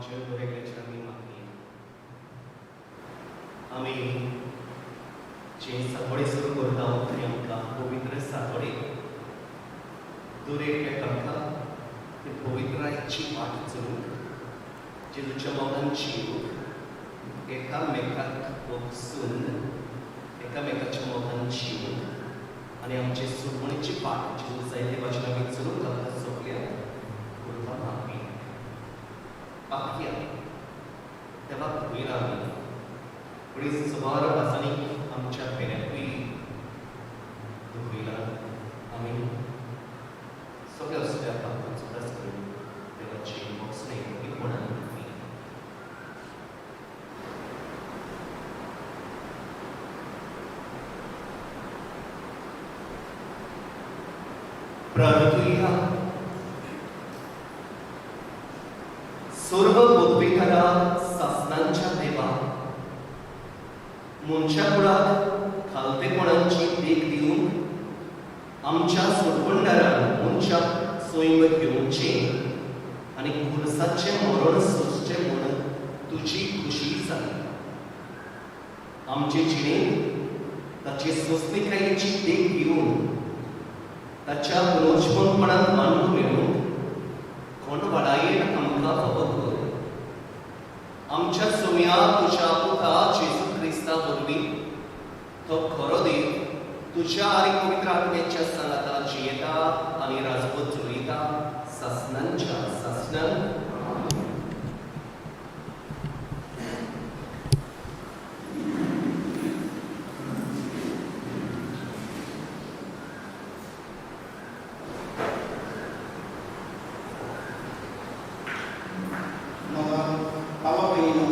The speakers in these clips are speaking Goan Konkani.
आमचे दरेकल्याची आमी मागया. आमी जे सातोळी सुरू करता ती आमकां पवित्र सातोळी दरेक एकांकां ती पवित्रायची वाट चलूंक, जेजूच्या मोगान जिवूंक, एकामेकाक वचून एकामेकाच्या मोगान जिवूंक आनी आमचे सुरवणीची वाट जेजू जायते भाशेन आमी चलूंक आमकां सगळ्यांक उर्बा मागया. पापया देवाक दुखयला आमी, पूण सुमार भासांनी आमच्या पेऱ्याकूय दुखयला आमी. सगळ्या असल्या पापांचो उगडास करून देवाची मोसणे कोणाक मागया. प्रार्थुया. सर्व पदवीकारा सासनांच्या देवा, मनशा कुळाक खालतेपणांची देख दिवन आमच्या सोडवणदारान मनशाक सैम घेवचें आनी खुरसाचें मरण सोंसचें म्हूण तुजी खुशी जाली. आमचे जिणेंत ताचे सोंसणिकायेची देख घेवन ताच्या पुनर्जिवनपणांत वांटो मेळूंक कोण वाडायेन आमकां फावो कर. आमच्या सोम्या तुज्या पुता जेजू क्रिस्ता वरवीं. तो खरो देव तुज्या आनी पवित्र आत्म्याच्या सांगाता जियेता आनी राजवट चलयता सासनांच्या सासनांक. आमेन. मोगा भावा भयणीनो,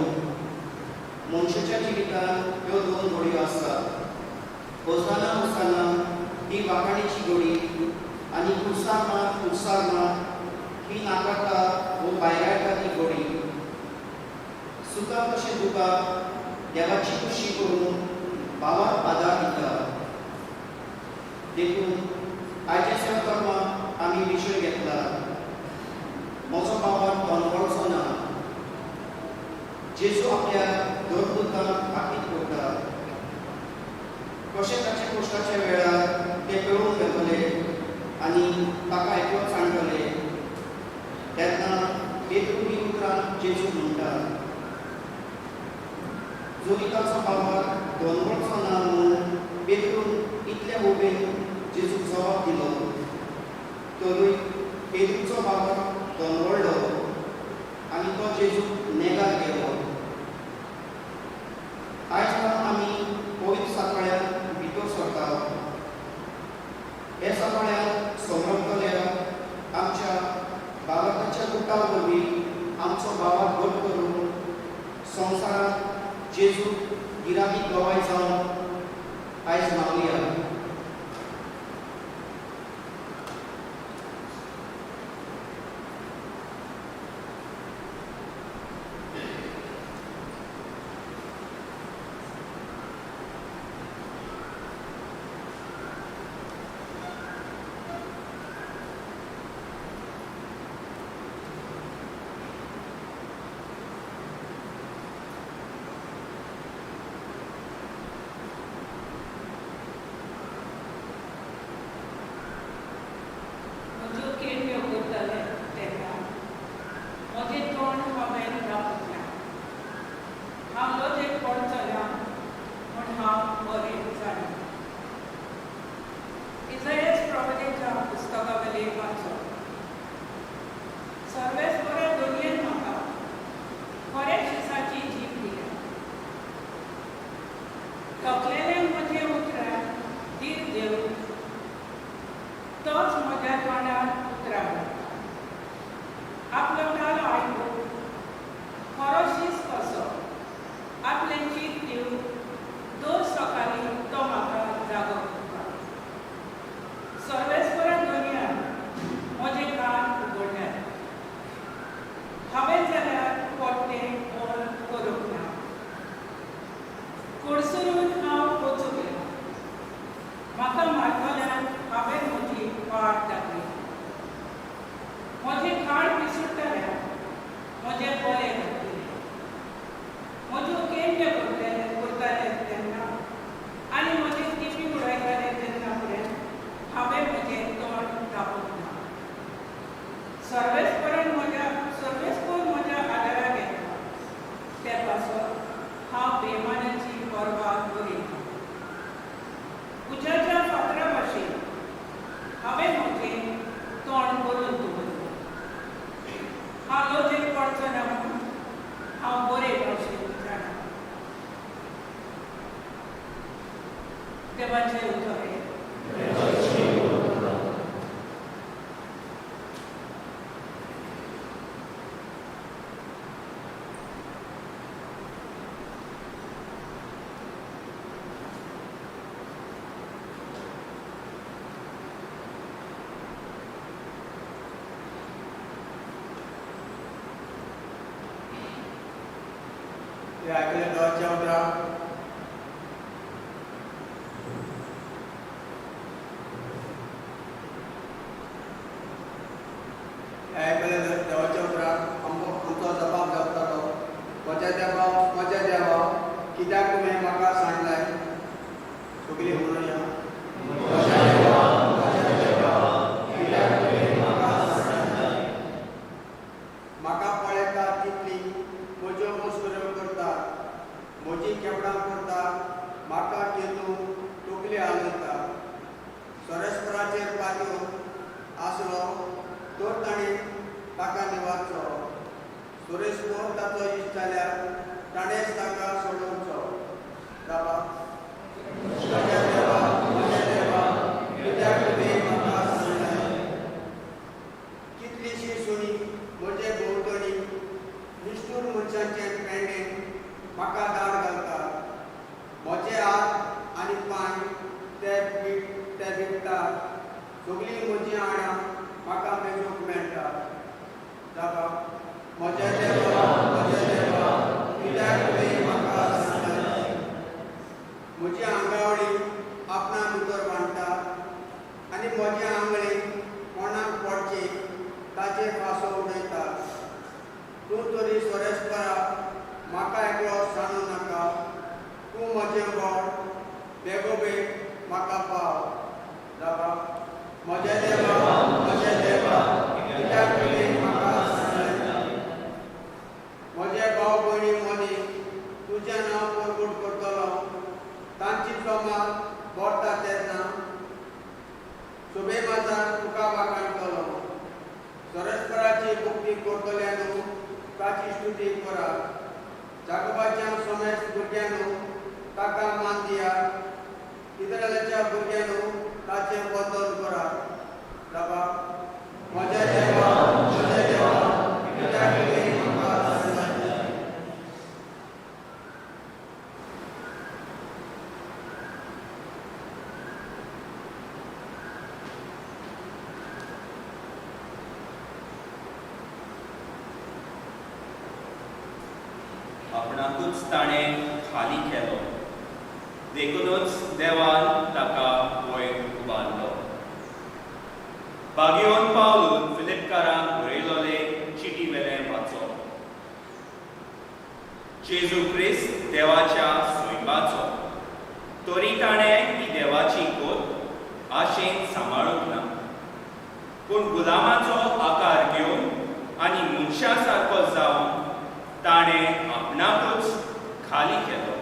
मनशाच्या जिवितांत ह्यो दोन घडयो आसतात. होसाना होसाना ही वाखाणीची घडी आनी कुर्सार मार कुर्सार मार ही नाकारता वो भायरायता ती घडी. सुखा कशें दुखा देवाची खुशी करून भावाक आदार दिता. देखून आयच्या सेवा कर्माक आमी विशय घेतला, म्हजो बाबा तोंडवळचो ना. जेजू आपल्या देवदूतांक ताकीद करता कशें ताच्या कश्टाच्या वेळार ते पळोवन घेतले आनी ताका एकलोच सांगतले. तेन्ना पेत्रू ही उतरां जेजू म्हणटा, जरी ताचो बाबा दोनवळचो ना म्हणून पेत्रून इतले उबेन जेजूक जबाब दिलो, तरूय पेत्रूचो बाबा दोनवळलो आनी तो जेजूक नेगार गेलो. आयज आमी पवित्र सातवाळ्यांत भितर सरता. हे सातवाळ्यांत संरक्षल्या आमच्या बाबाच्या दुख्खा वरवीं आमचो बाबा घट करून संवसारांत जेजू गिरामी गवाय जावन आयज मागुया. देवाचें उतर हें. हे आयकले देवाच्या उतरां. हे आयकले देवाच्या उतरां आमचो जबाब जाता तो, म्हज्या देवा म्हज्या देवा कित्याक तुवें म्हाका सांडलाय. सगळीं म्हणुया, म्हज्या देवा म्हज्या देवा कित्याक तुवें म्हाका सांडलाय. म्हाका पळयता तितली म्हज्यो मस्कऱ्यो करता, म्हजी केपडां करता, म्हाका केतू तकली हालयता. सरस्पराचेर पातयो आसलो तर ताणें ताका निवारचो, सुरेशपोर ताचो इश्ट जाल्यार ताणेंच ताका सोडोवचो. बाबा म्हज्या देवा म्हज्या देवा कित्याक तुवें म्हाका सांडलाय. कितलीशी सुणी म्हजे भोंवतणी निश्ठूर मनशाचे पेंडे म्हाका दाड घालता. म्हजे हात आनी पांय ते विकता, सगळीं म्हजीं आणां म्हाका मेजूंक मेळटा. बाबा म्हज्या देवा म्हज्या देवा कित्याक तुवें म्हाका सांडलाय. म्हजी आंगावळी आपणा भितर बांदता आनी म्हजे आंगळे कोणाक पडचे ताचेर फांसो उडयता. तूं तरी सोरेस्परा म्हाका एकलो सांडू नाका, तूं म्हजें बळ बेगोबेग म्हाका पाव. बाबा म्हज्या देवा म्हज्या देवा कित्याक तुवें म्हाका सांडलाय. म्हजे भाव भयणी मदीं तुजें नांव परगट करतलो, तांची जमात भरता तेन्ना सोबे माजार तुका वाखाणटलो. सरस्पराची भक्ती करतल्यानू ताची स्तुती करात, जाकोबाच्या समेस्त भुरग्यांनो ताका मान दियात, इस्रायलाच्या भुरग्यांनो ताचें वंदन करात. बाबा म्हज्या देवा म्हज्या देवा कित्याक तुवें म्हाका सांडलाय. आपणाकूच ताणें खाली केलो, देखूनच देवान ताका वयर उबारलो. बागियोन पावलून फिलिपकारांक बरयलोले चिटी वेलें वाचप. जेजू क्रिस्त देवाच्या सोयबाचो, तरी ताणें ही देवाची गोत आशेन सांबाळूंक ना, पूण गुलामाचो आकार घेवन आनी मनशा सारको जावन ताणें आपणाकूच खाली केलो.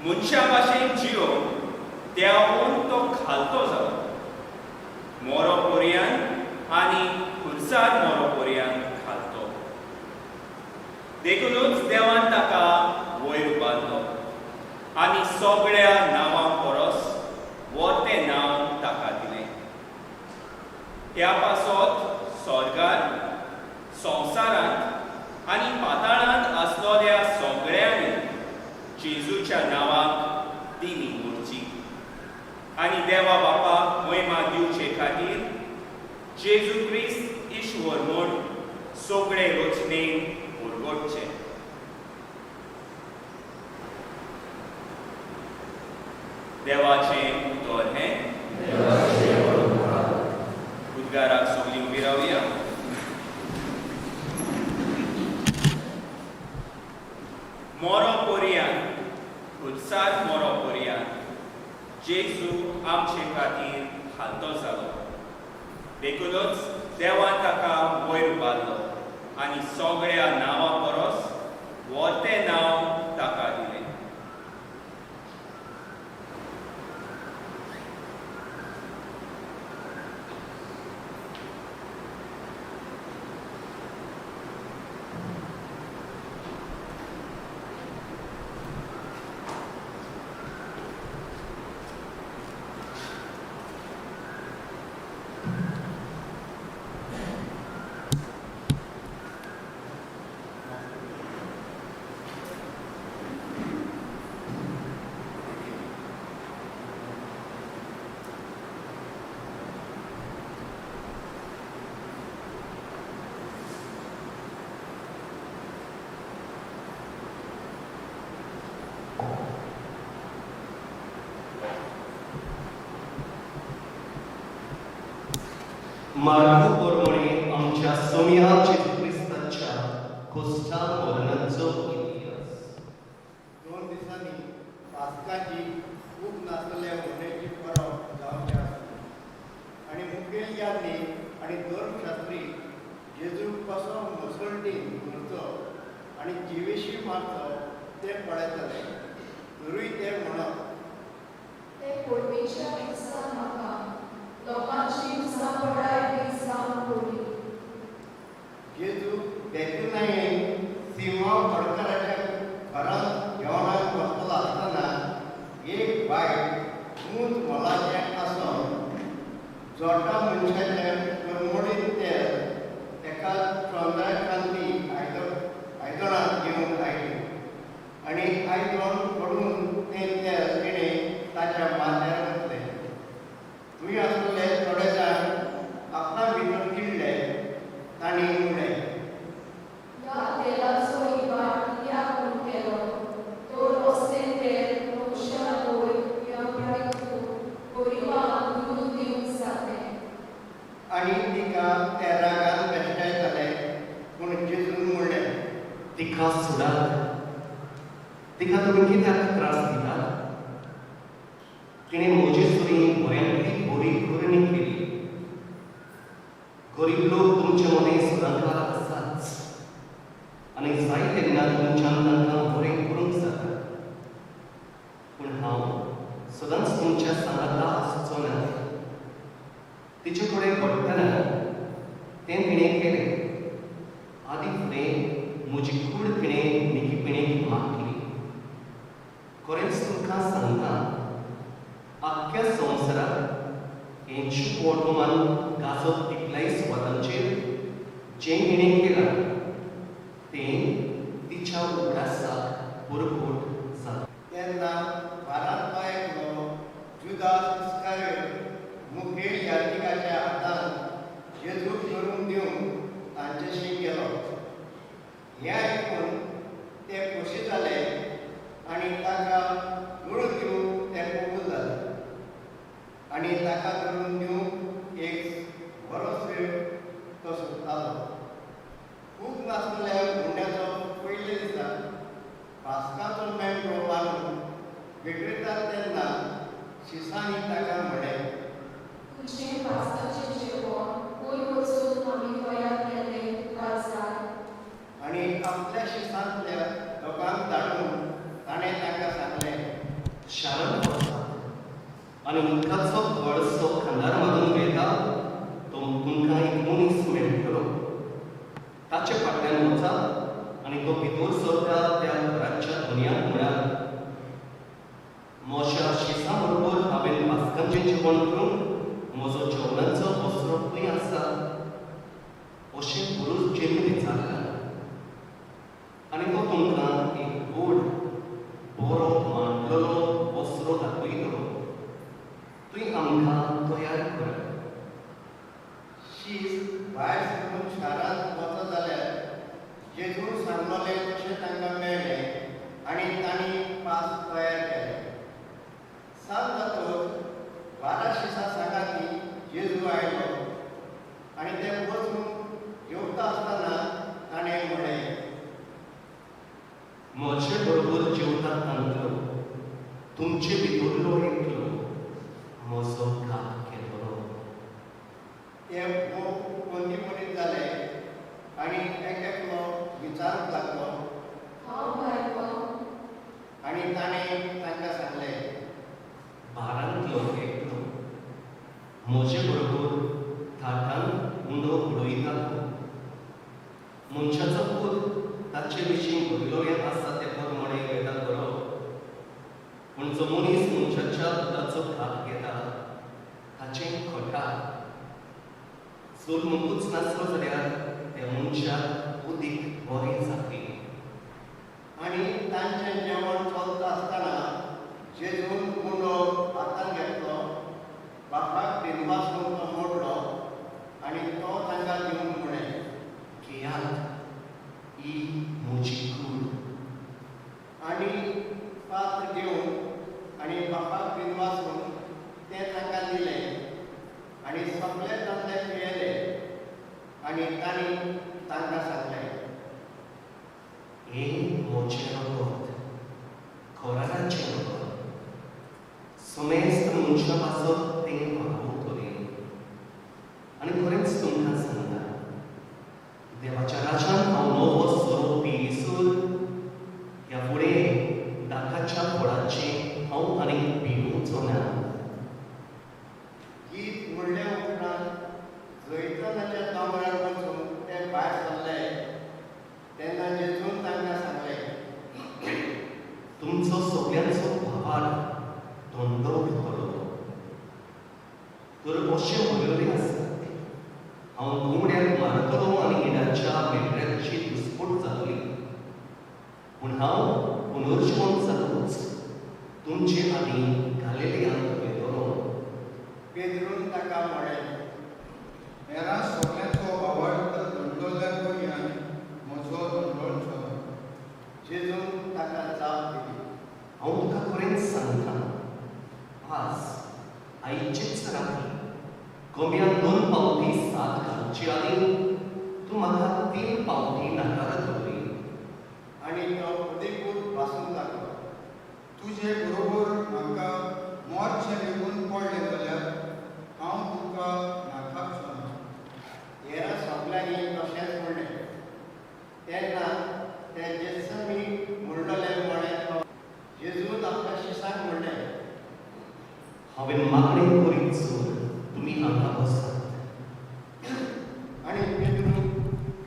मनशा भाशेन जियोवन देवून तो खालतो जालो, मोरो पोरयान आनी खुर्सार मोरो पोरयान खालतो. देखूनच देवान ताका वयर उबारलो आनी सगळ्या नांवां परस वरतें नांव ताका दिलें. ह्या पासत स्वर्गार, संवसारांत आनी पाताळांत आसलोल्या सगळ्यांनी जेजूच्या नांवाक दिमी मोडची आनी देवा बापाक महिमा दिवचे खातीर जेजू क्रिस्त ईश्वर म्हूण सगळे रचनेन उरगटचे. देवाचें उतर हें. उद्गाराक सगळीं उबी रावया. मोरो पोरयान, खुर्सार मोरो पोरयान जेजू आमचे खातीर खालतो जालो, देखूनच देवान ताका वयर उबारलो आनी सगळ्या नांवां परस वरतें नांव ताका दिलें. मार्कू प्रमाणे आमच्या सोम्या जेजू क्रिस्ताच्या कोस्टा मरणाचो इतिहास. 2 दिसांनी पास्काची खूब नासलेल्या हुंड्याची परब जावची आसली आनी मुखेल यादनीक आनी धर्मशास्त्री जेजूक कसो मसणटीन धरचो आनी जिवेशी मारचो तें पळयताले. तरूय ते म्हणत, ते परबेच्या दिसा म्हाका लोकांची उचांबळाय बी जावन पडली. जेजू बेतनायेन सिमांव खडकाराच्या घरांत जेवणाक बसतलो आसतना एक बायल मूत मोलाचें आसून जोटा मनशाचें करमळीत तेल एका चंद्रकांती आयदणांत घेवन आयली आनी आयदण पडून तें तेल तिणें ताच्या माथ्यार घातलें. थंय आसलेले थोडे जाण आपणा भितर तिडले. तांणी म्हणलें, ह्या तेलाचो इबाड कित्याक म्हूण केलो? तर असलें तेल 900 वयर रुपया विकून गरिबांक दिवन दिवंक जातें. आनी तिका ते रागान भेश्टायताले. पूण जेजून म्हणलें, तिका सोडात. तिका तुमी कित्याक त्रास दितात? तिणें म्हजे सरीं बऱ्यांतली बरी करणी केली. गरीब लोक तुमचे मदें सदांकाळ आसाच आनी जाय तेन्ना तुमच्यान तांकां बरें करूंक जाता. पूण हांव सदांच तुमच्या सांगाता आसचो ना. तिचे कडेन पडटना तें तिणें केलें. आदी फुडें म्हजी कूड तिणें निकीपिणेक मागली. खरेंच तुमकां सांगता, आख्ख्या संवसाराक हें वर्तमान गाजप तितल्याय सुवातांचेर जें हिणें केलां तें तिच्या उगडासाक पुरपोट जाता. तेन्ना बारांतलो एकलो जुदास इस्कारियोत मुखेल याज्ञिकाच्या हातान जेजूक धरून दिवंक तांच्याशी गेलो. हें आयकून ते खोशी जाले आनी ताका धरून दिवंक ते कबूल जाले. आनी ताका धरून दिवंक एक बरो वेळ तो सोदतालो. खूब नासलेल्या हुंड्याचो पयल्या दिसा पास्काचो मेंढरो मारून विक्रेतात तेन्ना शिसांनी ताका म्हणलें, तुजें पास्काचें जेवण खंय वचून आमी तयार केलें तुका जाय? आनी आपल्या शिसांतल्या लोकांक धाडून ताणें तांकां सांगलें, शारांत वचात आनी उदकाचो कळसो खांदार मारून वेता तो तुमकां एक मनीस मेळटलो. ताचे फाटल्यान वचात आनी तो भितर सरता त्या घराच्या धनयाक म्हणात, म्हज्या शिसा बरोबर हांवें पास्कांचें जेवण करूंक म्हजो जेवणाचो वस्रो खंय आसा अशें पुरूस जेजून विचारला. आनी तो तुमकां एक व्हड बरो मांडलेलो वस्रो दाखयतलो. तुवें आमकां तयार करात. शीस भायर सरून शारांत वचत जाल्यार जेजून सांगलोलें तशें तांकां मेळ्ळें आनी तांणी पास तयार केलें. सांज जातकच 12 शिसां सांगाती जेजू आयलो आनी ते वचून जेवता आसतना ताणें म्हणलें, म्हजे बरोबर जेवता तांतलो तुमचे भितरलो एकलो म्हजो घात केलो. ते भोव कोंदीमनीत जाले आनी एक एकलो विचारूंक लागलो. हांव काय गो? आनी ताणें तांकां सांगलें, बारांतलो एकलो म्हजे बरोबर थाटान उंडो उडयता तो. मनशाचो पूत ताचे विशीं बरयलें आसा ते प्रमाणे वेता खरो, पूण जो मनीस मनशाच्या पुताचो घात घेता ताचें खटा. जल्मूच नासलो जाल्यार त्या मनशाक उदीक बरें जातलें. आनी तांचें जेवण चलता आसतना जेजून उंडो हातान घेतलो, बापाक दिनवास म्हूण तो मोडलो आनी तो तांकां दिवन म्हणलें, घेयात, ही म्हजी कूड. आनी पात्र घेवन आनी बापाक दिनवास म्हूण तें तांकां दिलें आनी सगळे तांतले पियेले. मनशा पासत तें वागोवतलें. आनी खरेंच तुमकां सांगता, देवाच्या राजान हांव नवो सोरो पियेसर ह्या फुडें दाकाच्या फळाचें हांव आनीक पियोवचो ना. गीत म्हणल्या उपरांत जैतनाच्या दोंगरार वचून ते भायर सरले तेन्ना जेजून तांकां सांगलें, तुमचो सगळ्यांचो भावार धंदो घेतलो तर अशें म्हणलेलें आसा, हांव घुंवड्याक मारतलो आनी इडाच्या मेंढऱ्यांची दुस्पोट जातली, पूण हांव पुनर्जिवन जातलोच तुमचे आदीं गालिलियांत वयतलो. पेद्रून ताका म्हळें, हेरां सगळ्यांचो भावार्थ धंडोल्या पर्यान म्हजो धंडोळचो ना. जेजून ताका जाप दिली, हांव तुका खरेंच सांगता, आज आयचेच राती कोंब्यान 2 पावटी साथ घालचे आनी तूं म्हाका 3 पावटी नाकारतली. आनी तो अदिकूच भासूंक लागलो. तुजे बरोबर म्हाका मरचें लेगून पडलें जाल्यार हांव तुका नाकारचो ना. हेरां सगल्यांनी तशेंच म्हणलें. तेन्ना ते जेत्समी म्हणलोले म्हळें, जेजून आपल्या शिसांक म्हणलें, हांवें मागणें करीत सर तुमी हांगा बसात. आनी पेद्रू,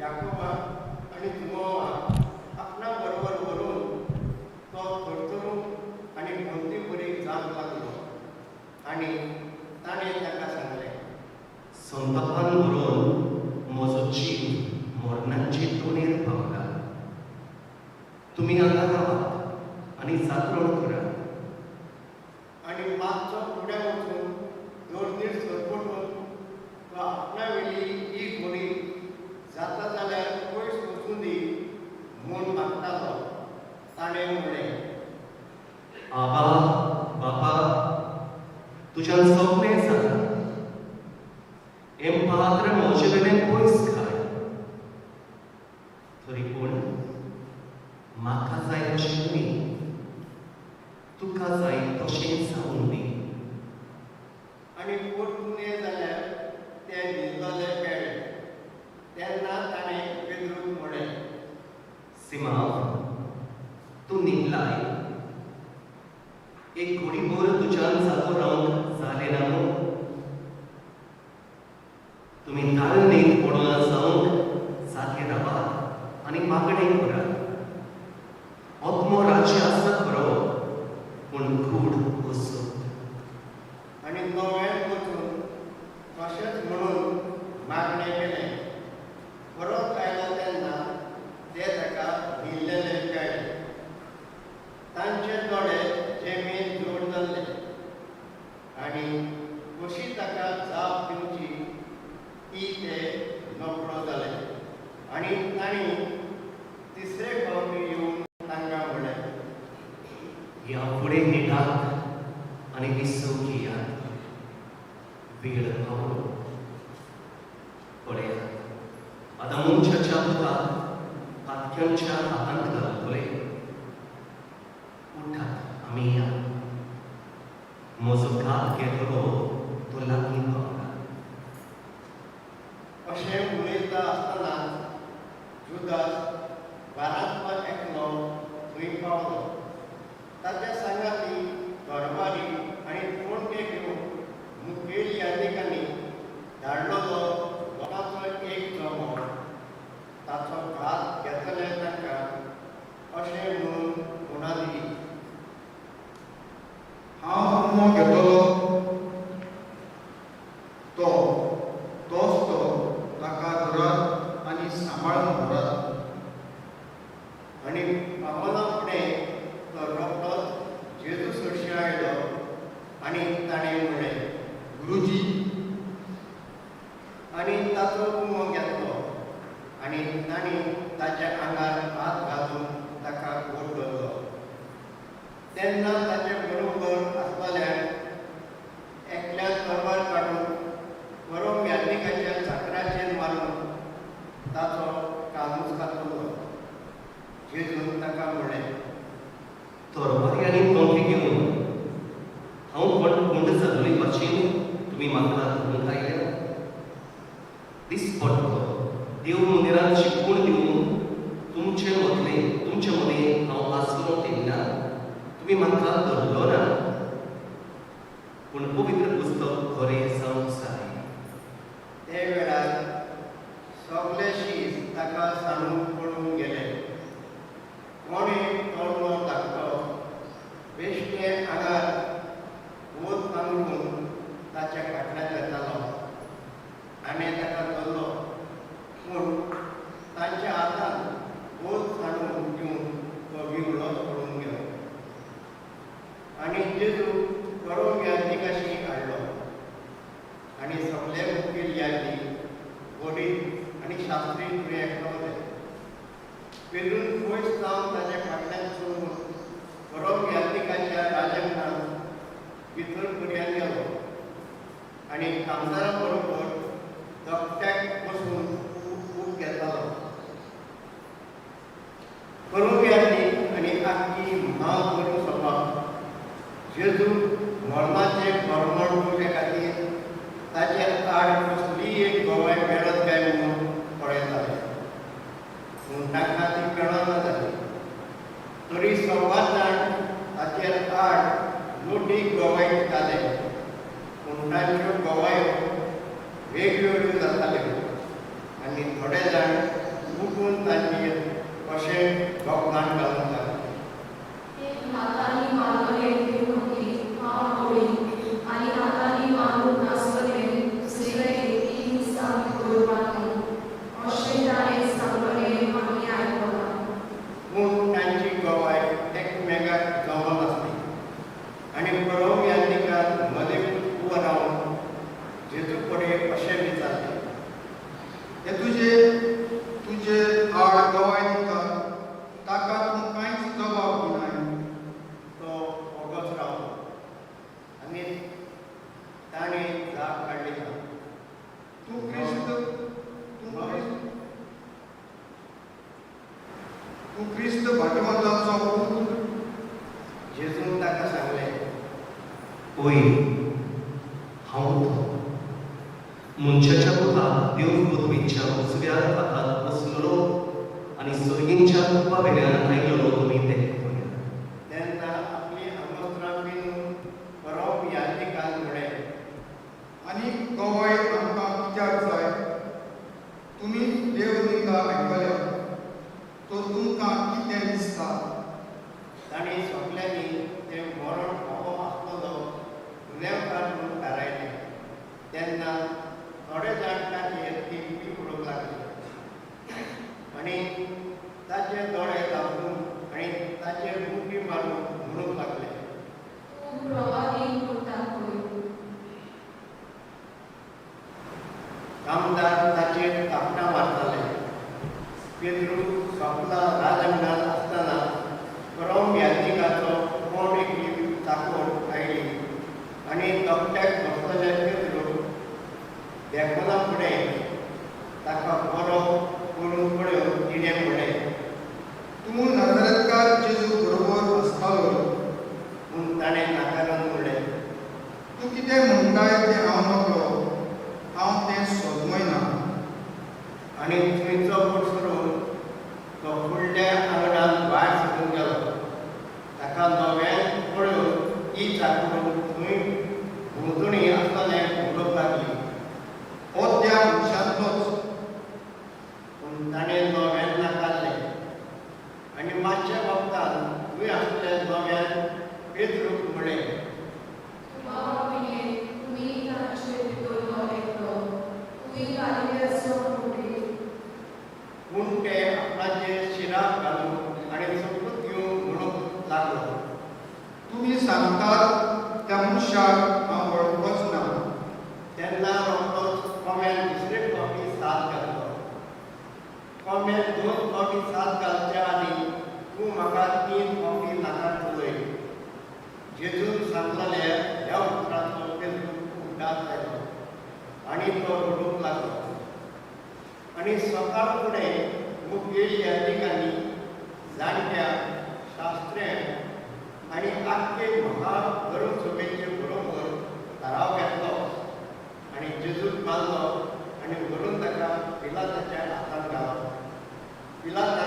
याकोबाक आनी जुवांवाक आपणा बरोबर व्हरून तो थरथरूंक आनी खंती जावंक लागलो. आनी ताणें ताका सांगलें, संतापान भरून म्हजो जीव मरणाचे तोणेर पावला. तुमी हांगा रावात आनी जागरण करात. आनी मातसो फुडें वचून दोर्दीर सरपटून तो आपणावेली ही घोडी जाता जाल्यार पयस वचूं दी म्हूण मागतालो. ताणें म्हणलें, आबा बापा, तुज्यान सगळें जाता, हें पात्र म्हजे वेल्यान पयस काड, तरी पूण म्हाका जाय तशें न्ही, तुका जाय तशें जावूं दी. आनी परतून ये जाल्यार ते न्हिदलोले मेळ्ळे. तेन्ना ताणें पेद्रूक म्हणलें, सिमांव, तूं न्हिदलाय? एक घडीभर तुज्यान जागो रावंक जालें ना मूं? तुमी ताळणेंत पडून जावंक जागे रावात आनी मागणें करात. आत्मो राज्य आसा खरो, पूण कूड असो. आनी नव्यान वचून तशेंच म्हणून मागणें केलें. परत आयलो तेन्ना ते ताका न्हिदलेले मेळ्ळे. तांचे दोळे जेमेन जोड जाल्ले आनी कशी ताका जाप दिवची ती ते नकळो जाले. आनी तांणी तिसरे फावटी येवन तांकां म्हणलें, ह्या फुडें न्हिदात आनी विसव घेयात. वेळ पावलो. पळयात, आतां मनशाच्या पुताक पातक्यांच्या हातांत घालतले. उठात, आमी या. म्हजो घात घेतलो तो लागीं पावला. अशें उलयता आसतना जुदास बारांतलो एकलो थंय पावलो. ताच्या सांगाती दरबारी आनी तोणके घेवन मुखेल याज्ञिकांनी धाडलेलो लोकांचो एक जमो ताचो घात घेतले तांकां अशें म्हणून खुणा दिली. हांव उमो घेतलो तो तोच तो, ताका धरात आनी सांबाळून व्हरात. आनी पावना फुडें तो रोखडोच जेजू सरशीं आयलो आनी ताणें म्हणलें, गुरुजी. आनी ताचो उमो घेतलो आनी तांणी ताच्या आंगार हात घालून ताका घट धरलो. तेन्ना ताचे बरोबर आसतल्यान एकल्यान तरवार काडून परम याज्ञिकाच्या चाकराचेर मारून ताचो कानूच कातरलो. जेजून ताका म्हणलें, तरवारी आनी तोंके घेवन हांव कोण गुंड जालां? मंदिरांत शिकवण दिवन तुमचे मदीं हांव आसलो तेन्ना तुमी म्हाका धरलो ना, पूण पवित्र पुस्तक खरें जावंक जाय. ते वेळार सगळे शीस ताका सांडून पळून गेले. कोणे तरणो धाकटो बेश्टे आंगार वत पांगरून ताच्या फाटल्यान वेतालो आनी ताका धरलो, पूण तांच्या हातान वत सांडून दिवन तो विंगळोच पळून गेलो. आनी जेजू करोम याज्ञिकाशी हाडलो आनी सगळे मुखेल याज्ञीक, वडील आनी शास्त्री थंय एकठांवले. पेरून पयस जावन ताच्या फाटल्यान चलून करोम याज्ञिकाच्या राजांगणांत भितर पर्यान गेलो आनी कामदारां बरोबर धकट्याक बसून ऊब घेतालो. करोम याज्ञीक आनी आख्खी म्हाधर्म सभा जेजू मरणाचें खरमण दिवचे खातीर ताचे आड कसलीय एक गवाय मेळत काय म्हणून पळयताले, पूण तांकां ती मेळना जाली. तरी 125 जाण ताचेर आड लोटी गवाय दिताले, पूण तांच्यो गवायो वेगवेगळ्यो जाताल्यो आनी थोडे जाण उठून तांचेर अशें गोकनाट घालूंक लागले. हातांनी मारलें ते म्हणली हांव होळी आनी हातांनी मारूंक नासतलें दुसरे कडेन 3 दिसां भितर मारली अशें ताणें सांगलें आमी आयकलां. पूण तांची गवाय एकमेकाक जमनासली आनी करोम याज्ञिकान मदें उबो रावन जेजू कडेन अशें विचारलें, हे तुजे तुजे आड गवाय दितात ताका तूं कांयच जबाब दिनाय. तो ओगोच रावलो आनी ताणें जाप काडली ना. तूं क्रिस्त तूं क्रिस्त भाटवंताचो पूत. जेजून ताका सांगलें, ओय, हांव तो मनशाच्या पुताक देव पदवीच्या उजव्या हातांत बसलेलो आनी सर्गींच्या कुपा वेल्यान आयलेलो तुमी देखतले. तेन्ना आपली आंगवस्त्रां पिनून करोम याज्ञिकान म्हळें, आनी गवाय आमकां कित्याक जाय? तुमी देव निंदा आयकल्या, तर तुमकां कितें दिसता? तांणी सगल्यांनी तें मरण फावो आसतलो गुन्यांवकार म्हूण थारायलें. तेन्ना थोडे जाण ताचेर थिंपी उडोवंक लागले आनी ताचे दोळे धांपून आनी ताचेर मुठी मारून म्हणूंक लागले, तूं प्रवादी म्हणटा खंय. कामदार ताचेर थापटां मारताले. पेद्रू सोपला राजांगणांत आसतना करोम याज्ञिकाचो कोण एकली चाकोर आयली आनी धकट्याक बसलेल्या पेद्रूक देखना फुडें ताका बरो करून पळोवन तिणें म्हणलें, तूं नाझारेतकार जेजू बरोबर आसतालो. पूण ताणें नाकारान म्हणलें, तूं कितें म्हणटाय तें हांव नकळो, हांव तें सोदमय ना. आनी थंयचो पडसरून तो फुडल्या आंगणांत भायर सरून गेलो. ताका नव्यान पळोवन ती चाकूर थंय भोंवतणी आसतल्यांक उलोवंक लागली, हो त्या मनशांतलोच. पूण ताणें नव्यान नाकारलें. आनी मातशा वखदान थंय आसल्या नव्यान पेद्रूक म्हणलें, तुमी तांचे भितर एकलो, तुमी गालिलियाचो म्हणली. पूण ते आपणाचेर शिराप घालून आनी सोपूत घेवन म्हणूंक लागलो, तुमी सांगतात त्या मनशाक हांव वळखच ना. तेन्ना रोखडोच कोम्यान दुसरे फावटी साद घातलो. कोम्यान 2 फावटी साद घालच्या आदी तूं म्हाका 3 फावटी नाकारतलोय. जेजून सांगलेल्या ह्या उतराचो पेद्रूक उगडास जालो आनी तो रडूंक लागलो. आनी सकाळ फुडें मुखेल याज्ञिकांनी, जाणट्या, शास्त्र्यांक आनी आख्खे महाधर्म सभेचे बरोबर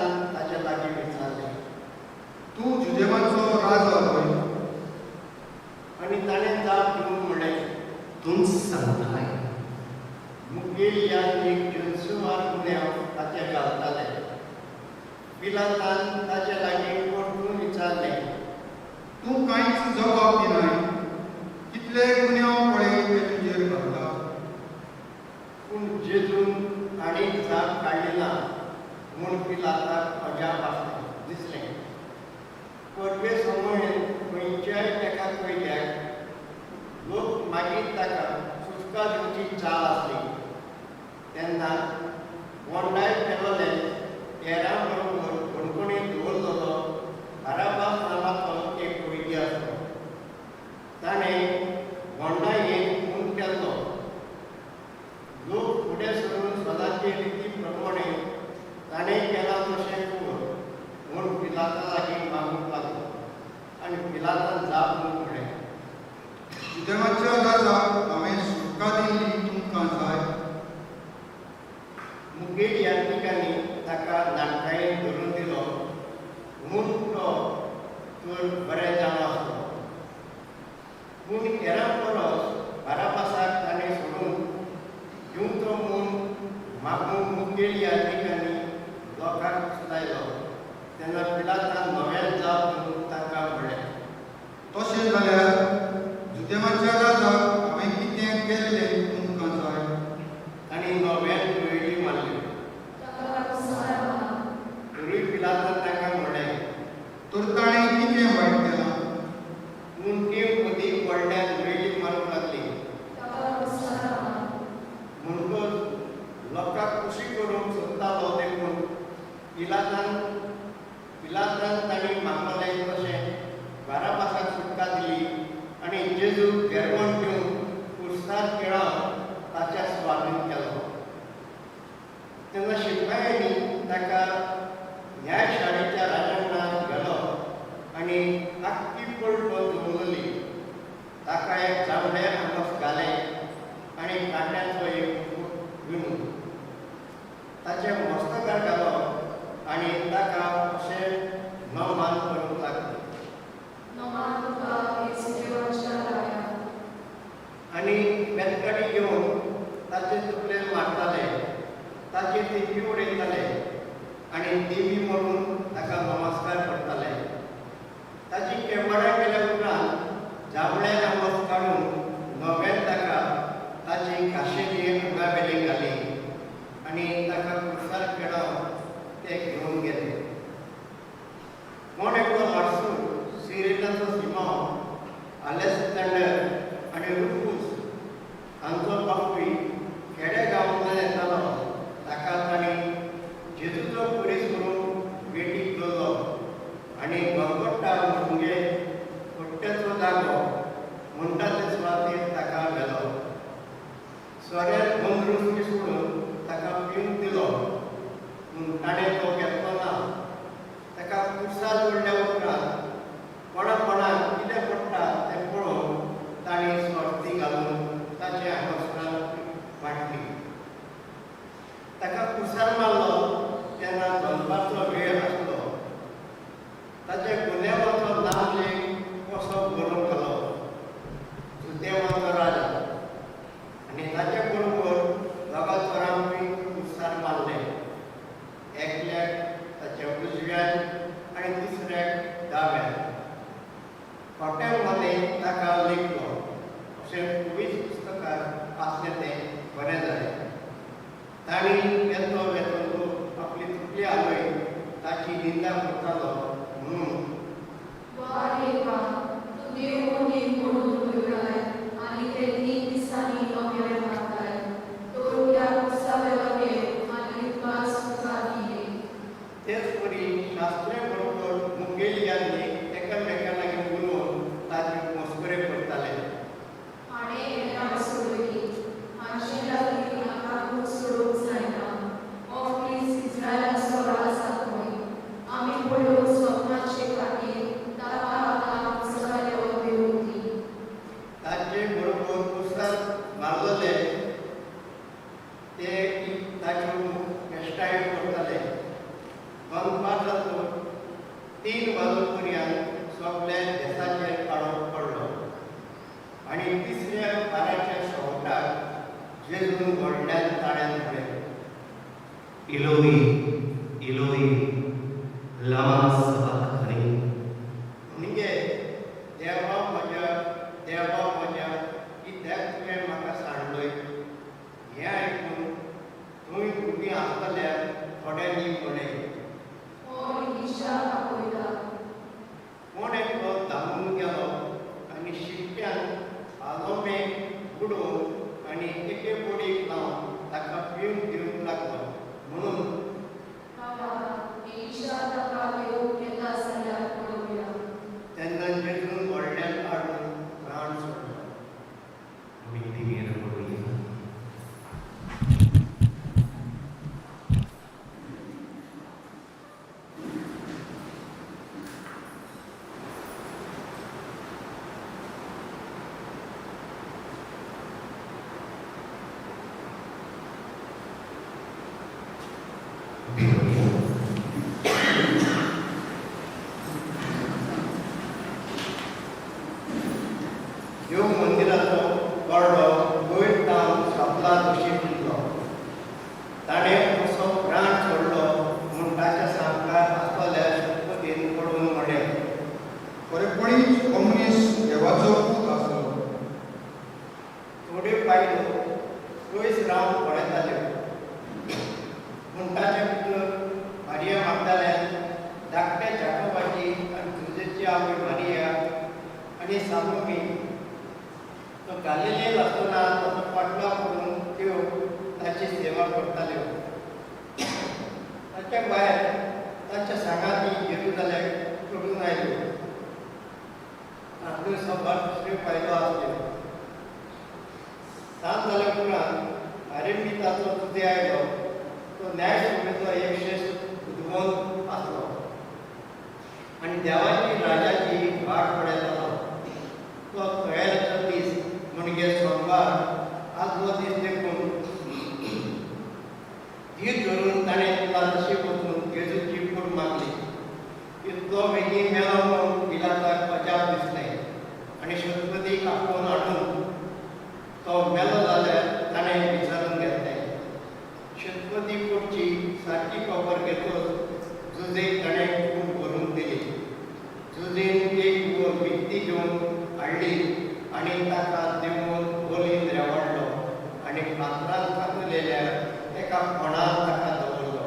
पिलातान ताच्या लागीं विचारलें, तूं जुदेवांचो राजा न्हय? आनी ताणें जाप दिवन म्हणलें, तूंच सांगताय. मुखेल याज्ञीक जनसुमार गुन्यांव ताचेर घालताले. पिलातान ताचे लागीं परतून विचारलें, तूं कांयच जबाब दिनाय? कितले गुन्यांव पळय ते तुजेर घालता. पूण जेजून आनीक जाप काडली ना म्हूण पिलाताक अजाप आसलें दिसलें. परबे समयेन खंयच्याय एका कैद्याक लोक मागीर ताका सुटका दिवची चाल आसली. तेन्ना बोंडाय केलोले हेरां बरोबर बणकणींत दवरलेलो बाराबास नांवाचो एक कैदी आसलो. ताणें बोंडायेन खून केल्लो. लोक फुडें सरून सदांचे रिती प्रमाणे ताणें केलां तशें कर म्हूण पिलाता लागीं मागूंक लागलो. आनी पिलातान जाप दिवन म्हणलें, जुदेवांच्या राजाक हांवें सुटका दिल्ली तुमकां जाय? मुखेल याज्ञिकांनी ताका नाटकायेन धरून दिलो म्हूण तो तर बरें जाणो आसलो. पूण हेरां परस बाराबासाक ताणें सोडून दिवचो म्हूण मागूंक मुखेल याज्ञिकांनी लोकांक उस्तायलो. तेन्ना पिलातान नव्यान जाप दिवन तांकां म्हणलें, तशें जाल्यार जुदेवांच्या राजाक हांवें कितें केल्लें तुमकां जाय? तांणी नव्यान कुयेली मारली. ताका कुसार मार. तरूय पिलातान तांकां म्हणलें, तर ताणें कितें वायट केलां? पूण ती अदीक व्हडल्यान वेळी मारूंक लागली. ताका कुसार मार. म्हणटकच लोकांक खुशी करूंक सोदतालो देखून पिलातान तांणी मागलें तशें बाराबासाक सुटका दिली आनी जेजूक गेरवण दिवन कुर्सार खेळावन ताच्या स्वाधीन केलो. तेन्ना शिपायांनी ताका न्यायशाळेच्या राजांगणांत व्हेलो आनी आख्खी पलटो दवरली. ताका एक जांबळें आंगस घालें आनी कांट्याचो एक मुकुट विणून ताच्या मस्तकार घालो आनी ताका अशें नमान करूंक लागले. नमान तुका येसुदेवाच्या राया. आनी बेतकाडी घेवन ताचे तकलेर मारताले, ताचेर तेंकी उडयताले आनी देवी म्हणून ताका नमस्कार करताले. ताची केबाडां केल्या उपरांत जांबळें आंगस काडून नव्यान ताका ताची खाशेली आंगावेली घाली आनी ताका कुर्सार खेळोवन ते घेवन गेले. कोण एकलो हाडसूर सिरेनाचो सिमांव, आलेक्झांडर आनी रुफूस हांचो बापूय खेड्या गांवांतल्यान येतालो. ताका तांणी जेजूचो पुरीस करून वेटीक दवरलो आनी गलगोटा म्हणजे पट्ट्याचो जागो म्हणटा ते सुवातेर ताका व्हेलो. सोऱ्यार गंदरूस मिसळून ताका पिवंक दिलो, पूण ताणें तो घेतलो ना. ताका कुर्सार जोडल्या उपरांत कोणा कोणाक कितें पडटा तें पळोवन तांणी सोर्ती घालून ताचे आंगवस्त्रां वांटली. ताका कुर्सार मारलो तेन्ना दनपारचो वेळ आसलो. ताच्या गुन्यांवाचो नामलेख कसो बरोवन घालो, जुदेवांचो राजा. आनी ताचे बरोबर दोगा चोरांकूय कुर्सार मारले, एकल्याक ताच्या उजव्यान आनी दुसऱ्याक दाव्यान. खोट्यांमध्ये ताका लेखलो अशें पवित्र पुस्तकार आसलें तें बरें जालें. तांणी येतो वेतो लोक आपली तकली हालयत ताची निंदा करतालो म्हणून, वा रे वा, तूं देव मनीस म्हणून उलयताय आनी ते 3 दिसांनी नव्यान मारताय. तर ह्या कुर्सावेलो देव आनी तुका सुटका दिली. तेच परी शास्त्र्यां बरोबर मुखेल याज्ञीक एकामेकां लागीं उलोवन ताची मस्कऱ्यो करताले. हाणें हेरांक सोडयली, हांचे लागीं हाका खूब सोडूंक जायना. हो क्रिस्त इस्रायलाचो राजा न्हय. आमी पळोवंक स्वप्नाचे खातीर ताका आतां कुर्सावेलो देवूं दी. ताचे बरोबर कुर्सार मारलेले ते ताच्यो केश्टायो करताले. 3 वाजूं पर्यंत सगल्या देसाचेर काळोख पडलो आनी तिसऱ्या पाराच्या शेवटाक जेजून व्हडल्यान ताळ्यान म्हळें, इलोई इलोई लामा सबाक्थनी. म्हणजे देवा म्हज्या, देवा म्हज्या, कित्याक तुवें म्हाका सांडलोय? हें आयकून थंय उबीं आसतल्या थोड्यांनी म्हळें, हो एलिशा आपयता. कोण एकलो धांवून गेलो आनी शिट्ट्यान आलोमे बुडोवन आनी एके बोडीक लावन ताका पिवंक दिवंक लागलो. म्हणून बाबा, एलिशा ताका घेवंक येता जाल्यार पळोवया. तेन्ना जेजून व्हडल्यान आडून प्राण सोडलो. मिनती पळोवया. देव मंदिराचो पडलो वयर तावन सोपला तशी दिसलो. ताणें असो प्राण सोडलो म्हूण ताच्या सामकार आसतल्या शपथीन पडून म्हळें, खरेपणीच हो मनीस देवाचो पूत आसलो. थोड्यो बायलो पयस रावन पळयताल्यो, पूण ताचे भितर मारिया मागताल्यान, धाकट्या जाकोबाची आनी जुजेची आवय मारिया आनी सालोमी. तो गालिलेक आसतना ताचो फाटलाव करून त्यो ताची सेवा करताल्यो. ताच्या भायर ताच्या सांगाती जेरुजालेक चडून आयल्यो. तातूंत सभार दुसऱ्यो बायलो आसल्यो. सांज जाल्या उपरांत आरेमिताचो जुजे आयलो. तो न्यायसभेचो एक श्रेश्ठ बुदवंत आसलो आनी देवाची राजाची वाट पळयतालो. तो तयारेचो दीस म्हणजे सोमवार आदलो दीस देखून धीर धरून ताणें पिलाताशी वचून जेजूची कूड मागली. इतलो बेगीन मेलो म्हूण पिलाताक अजाप दिसलें आनी शतपथीक आपोवन हाडून तो मेलो जाल्यार ताणें विचारून घेतलें. शतपथी कुडची सारकी खबर घेतच जुजेक ताणें कूड भरून दिली. जुजेन एक वर विकती घेवन हाडली आनी ताका देंवोवन ओलीन रेवाडलो आनी फातरान कातलेल्या एका फोंडार ताका दवरलो.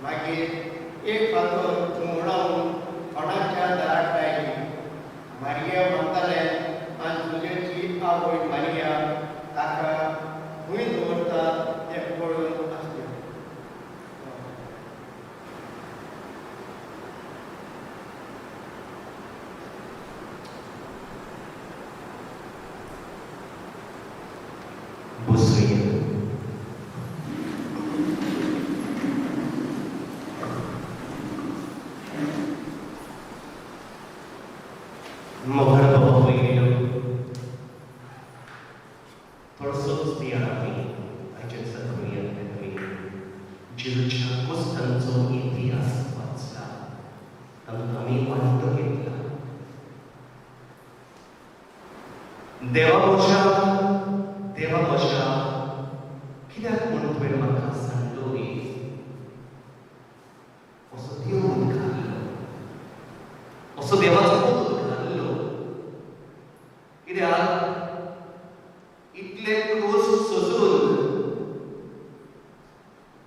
मागीर एक फातर घुंवडावन फोंडाच्या दाराक लायली. मारिया मागतालें आनी जुजेची आवय मारिया ताका खंय दवरतात तें पळोवन आसल्यो. बसुया. मोगाळ बाबा पयलो थोडोसोच दिया आमी आयच्या दिसा करूया. आमी जेजूच्या कोस्तांचो इतिहास वाचला, तातूंत आमी वांटो घेतला. देवा म्हज्या, देवा म्हज्या, कित्याक म्हूण तुवें म्हाका सांडलो? असो देव उद्गारलो, असो देवाचो पूत उद्गारलो. कित्याक इतले क्रूस सोसून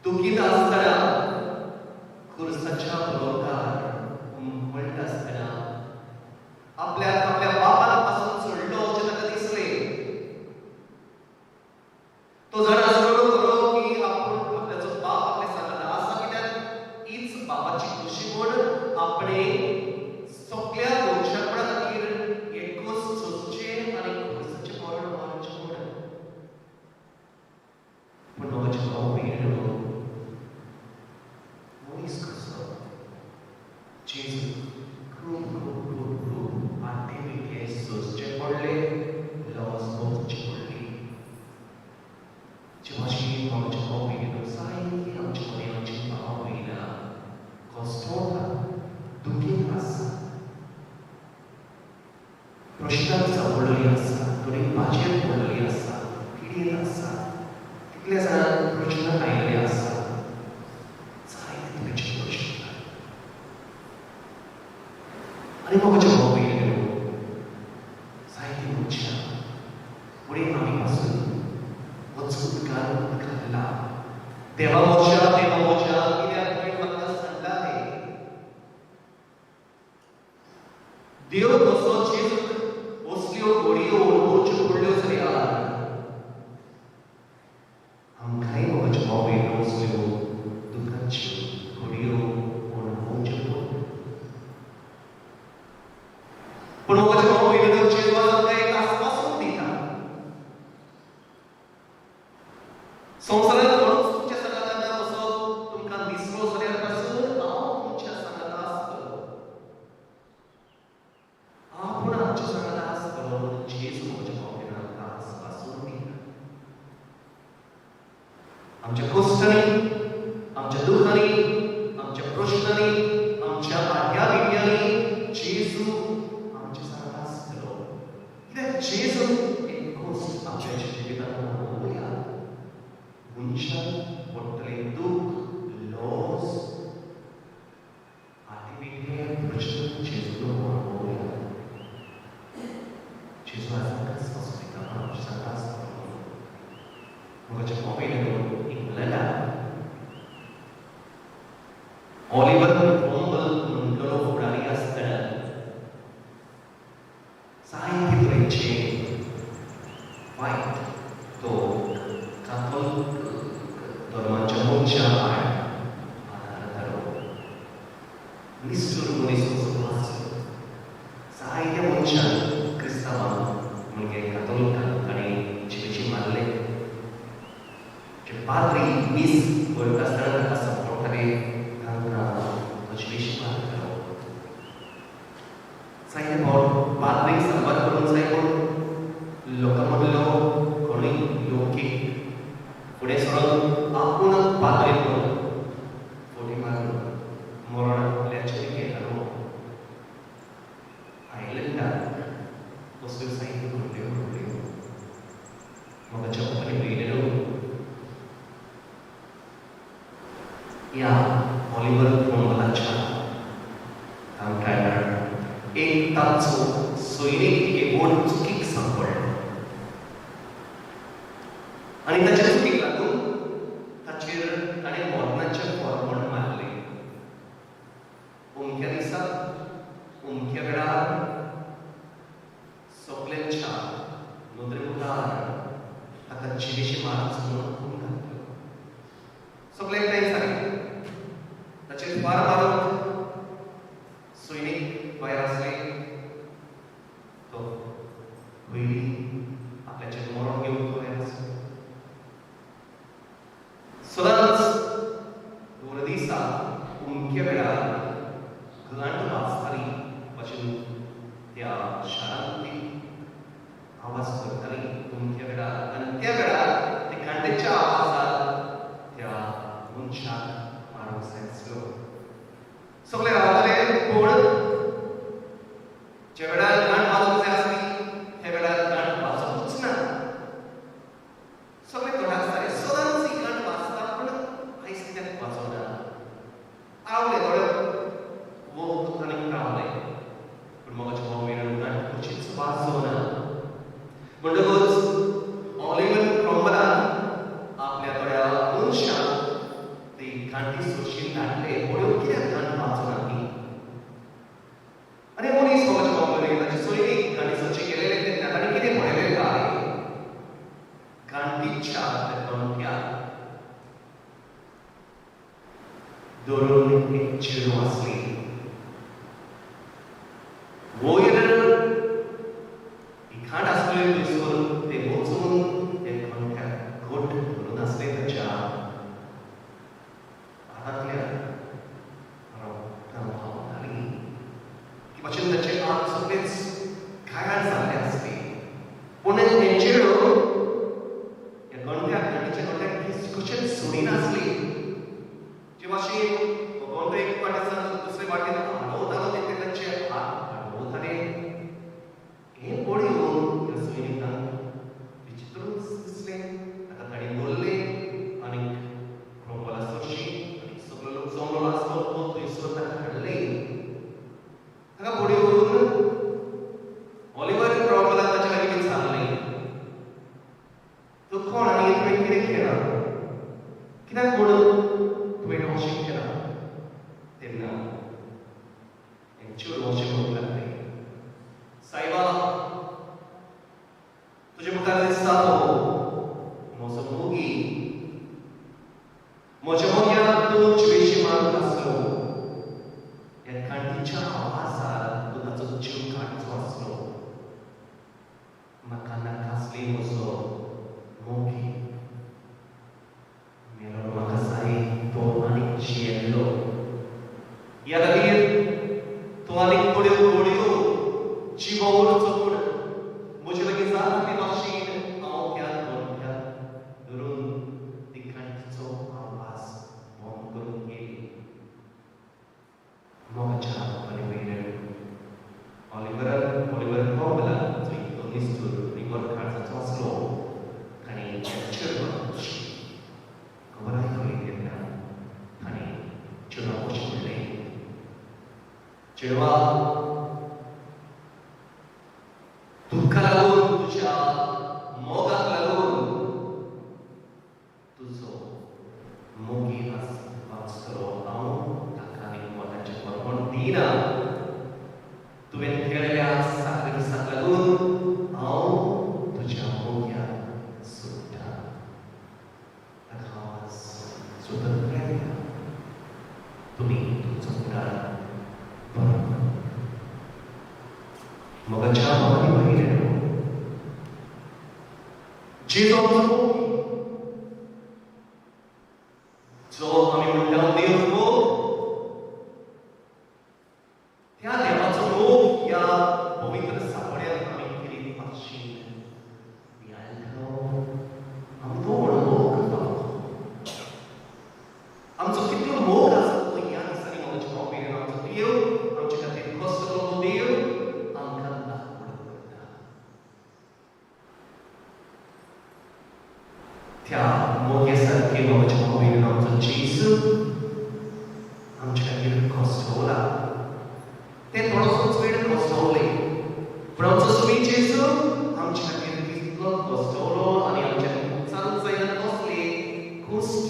दुखीत आसतना, खुर्साच्या बरोबर म्हणटा आसतना आपल्याक आपल्या बापान पासून सोडलो अशें ताका दिसलें. तो जाणा आसलो खरो की आपूण आपल्याचो बाप आपल्या सांगाता आसा, कित्याक हीच बापाची खुशी म्हूण आपणे सगळ्या मनशापणा खातीर एकूच सोसचें आनी खुर्साचें मरण मरचें म्हूण. पूण बाबाचें भाव भयणो, मनीस कसो जेजू खूब खूब खूब खूब आड्डे मिठे सोसचें पडलें, लॉस भोगची पडली. जे भाशेन बाबाचें भाव भयणो जायतीं आमचे मदीं आमची भाव भयणां कश्टवता, दुखेस्त. प्रश्नाक सापडलेली आसा, थोडी भाजयेर पडलेली आसा, पिडयेन आसा, कितल्या जाणांक प्रश्न आयिल्ले आसा, जायते तरेचे प्रश्न. आनी मोगाचे भाव भयणींनो, जायती मनशां फुडें आमी पासून होच उद्गार उद्गारला, देवा म्हज्या, देवा म्हज्या, कित्याक तुवें म्हाका सांडला हें? देव कसो जेजूक असल्यो घडयो अणभवच्यो पडल्यो जाल्यार आमकांय मोगाचे भाव भयणींनो असल्यो दुखाच्यो घडयो अणभवच्यो पडल्यो. पूण मोगाचे भाव भयणींनो, जेजू आमकां एक आस्वासन दिता, संवसारांत कोणूच तुमच्या सांगाता ना, असो तुमकां दिसलो जाल्यार पासून हांव तुमच्या सांगाता आसतलो, आपूण आमच्या सांगाता आसतलो म्हणून जेजू मोगाच्या भाव भयणींनो आमकां आस्वासन दिता. आमच्या कश्टांनी, आमच्या दुखांनी, आमच्या प्रश्नांनी, आमच्या आड्या विड्यांनी जेजू आमच्या सांगाता आसतलो. कित्याक जेजू एक कश्ट आमच्या जिवितांत अणभवल्या. मनशान पडटलें दूख, लॉस, आटी प्रश्न जेजून अणभवल्या. जेजू आज आमकां आस्वासन दिता, आमच्या सांगाता आसतलो. मोगाच्या भाव भयणींनो, इंग्लंडाक ऑलिवर क्रॉमवेल म्हणटलो फुडारी आसतना जायते तरेचे वायट तो कातोलीक धर्माच्या मनशां आड आदारतालो. निश्ठूर मनीस कसो आसलो. जायत्या मनशांक, क्रिस्तांवांक म्हणजे कातोलिकांक ताणें जिवेशी मारले. जे पाद्री मीस करता आसतना ताका सांपडटाले तांकां तो जिवेशी मारतालो. जायते फावट पाद्रीक सांबार करूंक जाय म्हूण लोकां मदलो कोणूय लोकीक फुडें सरून आपूण पाद्री म्हणून फटी मारून मरण आपल्याचेर घेतालो. आयर्लंडाक असल्यो जायत्यो घडल्यो घडल्यो. मोगाच्या भाव भयणींनो, ह्या ऑलिवर क्रॉमवेलाच्या टायमार एक ताचो सैनीक एके व्हड चुकीक सांपडलो आनी ताच्या चुकीक लागून ताचेर ताणें मरणाचें फॉर्मण मारलें. अमक्या दिसा अमक्या वेळार सगल्यांच्या नदरे मुखार ताका जिवेशी मारचो म्हणून खून घातलो. सगळे एकठांय जाले, ताचेर फार मारून सैनीक भायर आसले. तो पयलीं आपल्याचेर मरण घेवंक तयार आसलो. सदांच दर दिसा अमक्या वेळार घांट वाजताली, भाशेन त्या शारांत ती आवाज करताली अमक्या वेळार, आनी त्या वेळार ते घांटेच्या आवाजात त्या मनशाक मारूंक जाय आसलो. सगळे रावताले, पूण ज्या वेळार घांट वाजोवंक जाय आसली त्या वेळार घांट वाजोवंकच ना. सगळे तोंडाक जाले, सदांच ही घांट वाजता पूण आयज कित्याक वाजोवना? रावले थोडे वक्त आनीक रावले, पूण मोगाचे भाव भयणींनो, घांट कशीच वाजोवना. म्हणटकूच ऑलिवर क्रॉमवेलान आपल्या थोड्या मनशांक ती घांटी सोरशीन धाडले, पळोवंक कित्याक घांट वाजोवना ती. आनी मनीस मोगाचे भाव भयणींनो, ताचे सैनीक घांटी सोरशी गेलेले तेन्ना ताणें कितें पळयलें काय, घांटीच्या त्या घंट्याक धरून एक चेडूं आसली. वयर ही घांट आसली थंयसर ते वचून ते घंट्याक घट धरून आसले. ताच्या हातांतल्यान रोगटां व्हांवतालीं की भाशेन ताचे आंग सगळेच घायाळ जाल्ले आसले. पूण हें चेडूं ह्या घंट्याक, घांटीच्या घंट्याक कशेंच सोडिनासली. जे भाशेन घंटो एक वाटेसान दुसरे वाटेन हालोवतालो तितले ताचे हात हालोवताले. हें त्या कांटीच्या आवाजार तो ताचो जीव काडचो आसलो. म्हाका नाका आसली म्हजो मोगी मेलो, म्हाका जाय तो आनीक जियेल्लो. ह्या खातीर तो आनीक थोड्यो घडयो जिवो उरचो म्हूण म्हजे लागीं जाता ते भाशेन हांव त्या गोंठ्याक धरून ती कांटीचो आवाज बंद करून गेली. मोगाच्या आनी वयल्यान ऑलिवरान ऑलिवर क्रॉमवेलान जो इतलो निश्ठूर आनी काळजाचो आसलो, ताणें चेडवाची खबर आयकली तेन्ना ताणें चेडवाक अशें म्हणलें, चेडवा, तुका लागून, तुज्या मोगाक लागून तुजो मोगी वाचतलो. हांव ताका आनी मोगाचें बरपण दिना. तुवें केलेल्या साक्रिफिसाक लागून हांव तुज्या मोग्याक सोडटा, ताका हांव आज स्वतंत्र दिता. तुमी तुमचो फुडार बरो करा. मोगाच्या भावानी भयणींनो, जेजू आमचो मोगी, जो आमी म्हणटा देव मोग, त्या देवाचो मोग ह्या पवित्र सांपड्यान आमी केली भाशेन नियाळटलो. आमी तो अणभव करपाक आमचो कितलो मोग आसा तो ह्या दिसांनी मोगाच्या भाव भयणींनो, आमचो देव आमचे खातीर कसलो तो देव आमकां दाखोवण करता. त्या मोग्या सारके मोगाच्या भाव भयणींनो, आमचो जेजू आमचे खातीर कश्टवला. ते थोडोसोच वेळ कश्टवले, पूण आमचो सुमी जेजू आमचे खातीर कितलो कश्टवलो आनी आमच्या उच्चारूंक जायना कसले कश्ट,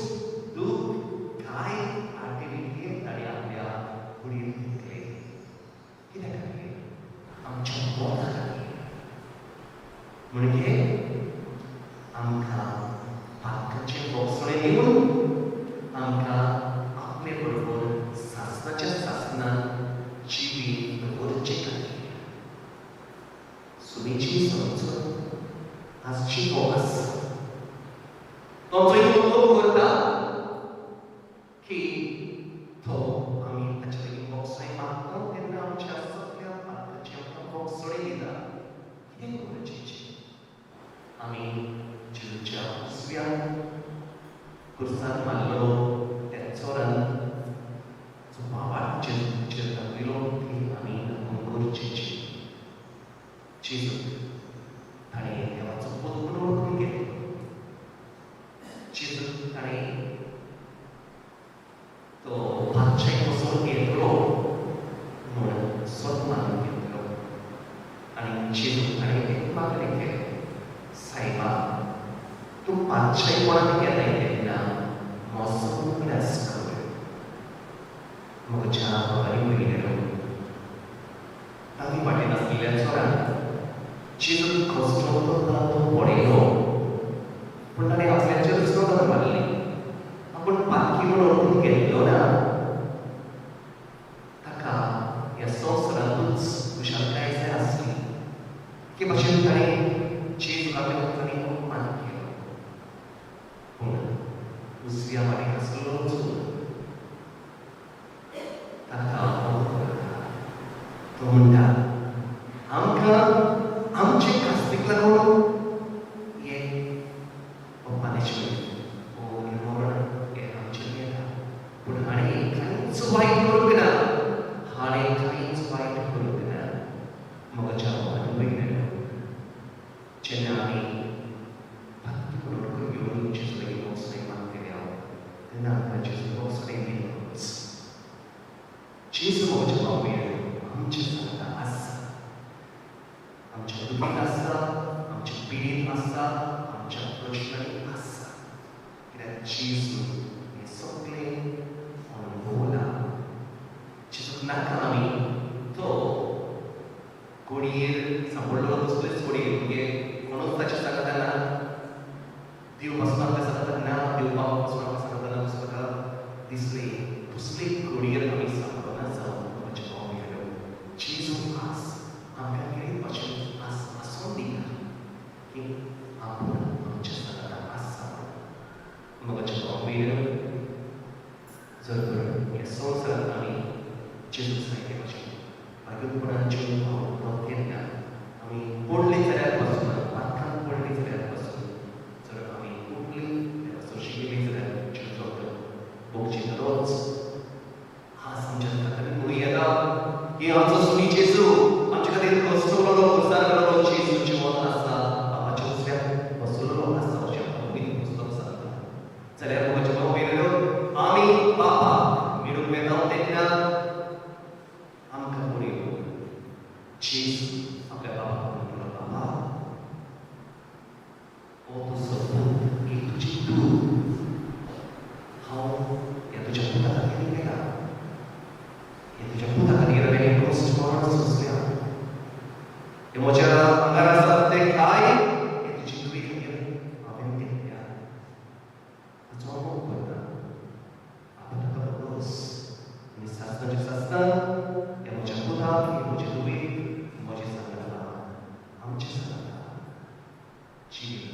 दूख काय आर्टिविटी ताणें आपल्या कुडीन घेतले. कित्या खातीर? आमच्या मोगा खातीर. म्हणजे आमकां पातकाचें बोगसणें दिवन आमकां आपले बरोबर सासणाच्या सासणान जिवीत दवरचे खातीर. सुमीची समजो आज जिवो आसा. तो आमचो इतलो मोग करता की तो आमी ताचे लागीं बोगसणें मागता तेन्ना आमच्या सगळ्या पातकाचें आमकां बोगसणें दिता. कितें गरजेचें? आमी जेजूच्या उजव्या खुर्सान मारलो त्या चोरान जो भावार्थ जेजूचेर दाखयलो ती आमी गरजेची. जेजू ताणें देवाचो पूत म्हूण वळखून घेतलो. जेजू ताणें तो बादशाही कसो घेतलो म्हूण स्वत मानून घेतलो. आनी जेजू ताणें एक मागणें केलें, सायबा, तूं बादशाही कोणाक येताय तेन्ना म्हजो उगडास कर. म्हज्या भावानी भयणींनो, तांणी वाटेन आसलेल्या चोरान जेजू कसलो तो पळयलो, पूण ताणें आपल्याचेर नदर मारली. आपूण पातकी म्हूण वळखून घेतलो ना. ताका ह्या संवसारांतूच खुशालकाय जाय आसली. एके भाशेन ताणें जेजूक आपल्या ताणें अपमान केलो. पूण उजव्या वाटेक आसलेलो चोर ताका अवघड करता. तो म्हणटा, आमकां आमचे कास्तीक लागून हें पनिशमेंट ओ हें मरण हें आमचेर येता, पूण हाणें कांयच वायट करूंक ना, हाणें कांयच वायट करूंक ना. म्हज्या भावानी भयणींनो, जेन्ना आमी पातकी म्हणून घेवन जेजू लागीं बोगसणें मागतले तेन्ना आमकां जेजू बोगसणें दितलोच. जेजू म्हज्या भाव भयणींनो आमचे सांगता आसा, आमच्या दुखीत आसा, आमच्या पिडीत आसा, आमच्या प्रश्नांनी आसा. कित्याक जेजू हें सगळें अणभवला. जेजूक नाका आमी तो कोडयेर सांपडलो तसलेच कोडयेर, म्हणजे कोणूच ताचे सांगता ना, देव पासून आपल्या सांगता ना, देव बाप पासून आपल्या सांगता ना, तसो ताका दिसलें तसले कोडयेर आमी सांपडना जावं. जेजू सारकें भाशेन बागेपणान जेवन पावलो तेन्ना आमी पडली जाल्यार पासून, पातकान पडली जाल्यार पासून जर आमी उठली देवाचो शिकली जाल्यार जेजू आमकां भोगचितलोच. आज आमच्या खातीर म्हणूं येता की आमचो सुमी जेजू आमच्या खातीर कश्टवलो, उसारलो जेजू जिवन आसा, बापाच्या उजव्याक बसलेलो आसा अशें आमकां पवित्र पुस्तक सांगता. जाल्यार म्हज्या भाव भयणीनो, आमी बापाक मेळूंक वेता तेन्ना आमकां पळोवन जेजू आपल्या बापाक म्हणटलो, बाबा हो तुजो पूत, ही तुजी धूव, हांव ह्या तुज्या पुता खातीर गेला, हे तुज्या पुता खातीर हांवें कश्ट मरण सोंसल्या, हे म्हज्या आंगार आसा ते काय हे तुजी धुवे खातीर हांवें घेतल्या, ताचो हांव मोग करता, आतां ताका भरोस आनी सासणाचे सासणां ह्या म्हज्या पुताक, हे म्हजे धुवेक म्हजें सांगता, आमचें सांगता जिवी.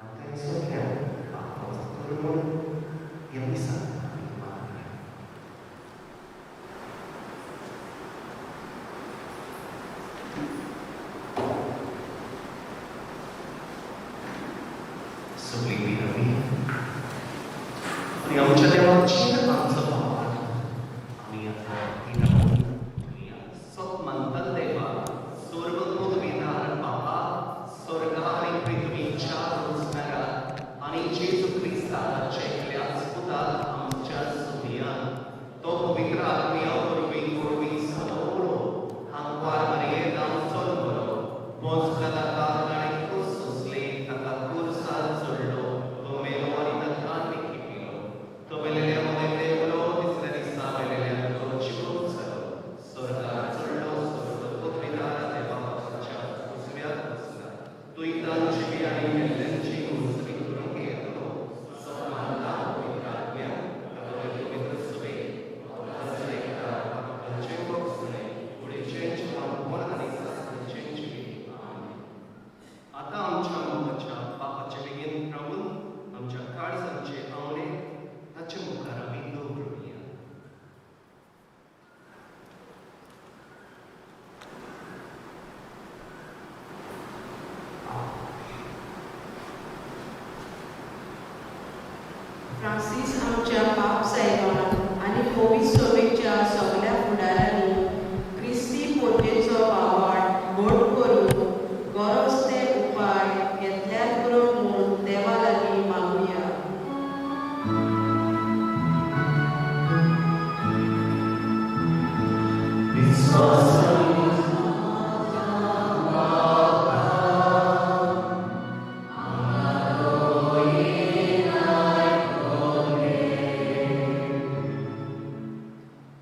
आमकां हें सगळ्यांक बाप्पा तर म्हूण ह्या मिसाक आमी मागया. सगळीं विनवी आनी आमच्या देवाचेर आमचो भावार्थ आमी आतां ती सत मानतात देवा, सर्व पदवीदार बाबा, स्वर्गा आनी पृथ्वीच्या रोजगारा आनी जेजू क्रिस्ताच्या एकल्याच पुताक आमच्या सुमयान, तो पवित्र आत्म्या वरवीं वरवीं सदवलो, हांगवार मारयेत आमचो बरो पोंचला, ताणें क्रूस सोंसले, ताका क्रुसार चडलो, तो मेलो आनी ताका लिखिल्लो, तो मेलेल्या मदें देंवलो, तिसऱ्या दिसा मेलेल्या तो जिवोत जालो, स्वर्गार चडलो, स्वर्ग पदवीदार देवा बापाच्या उजव्याक बसला, तुयतान जिवी आनी मेल्ल्यांची उजवी करूंक येतलो. सत मानता पवित्र आत्म्या, तातूंत पवित्र सभेक, पापांचें भोगसणें, कुडीचें जिवांपण आनी सासणाचें जिवीत. आमेन. आतां आमच्या मोगाच्या बापाच्या बेगीन रावून आमच्या काळजांचे आंवडे ताचे मुखार आमी दवरुया. फ्रांसीस आमच्या पाप साहेबान आनी कोवीड सभेच्या सगल्या फुडारांनी क्रिस्ती पोटेचो भावार्थ घट करून गरज ते उपाय घेतल्यार पुरो म्हूण देवा लागीं मागुया.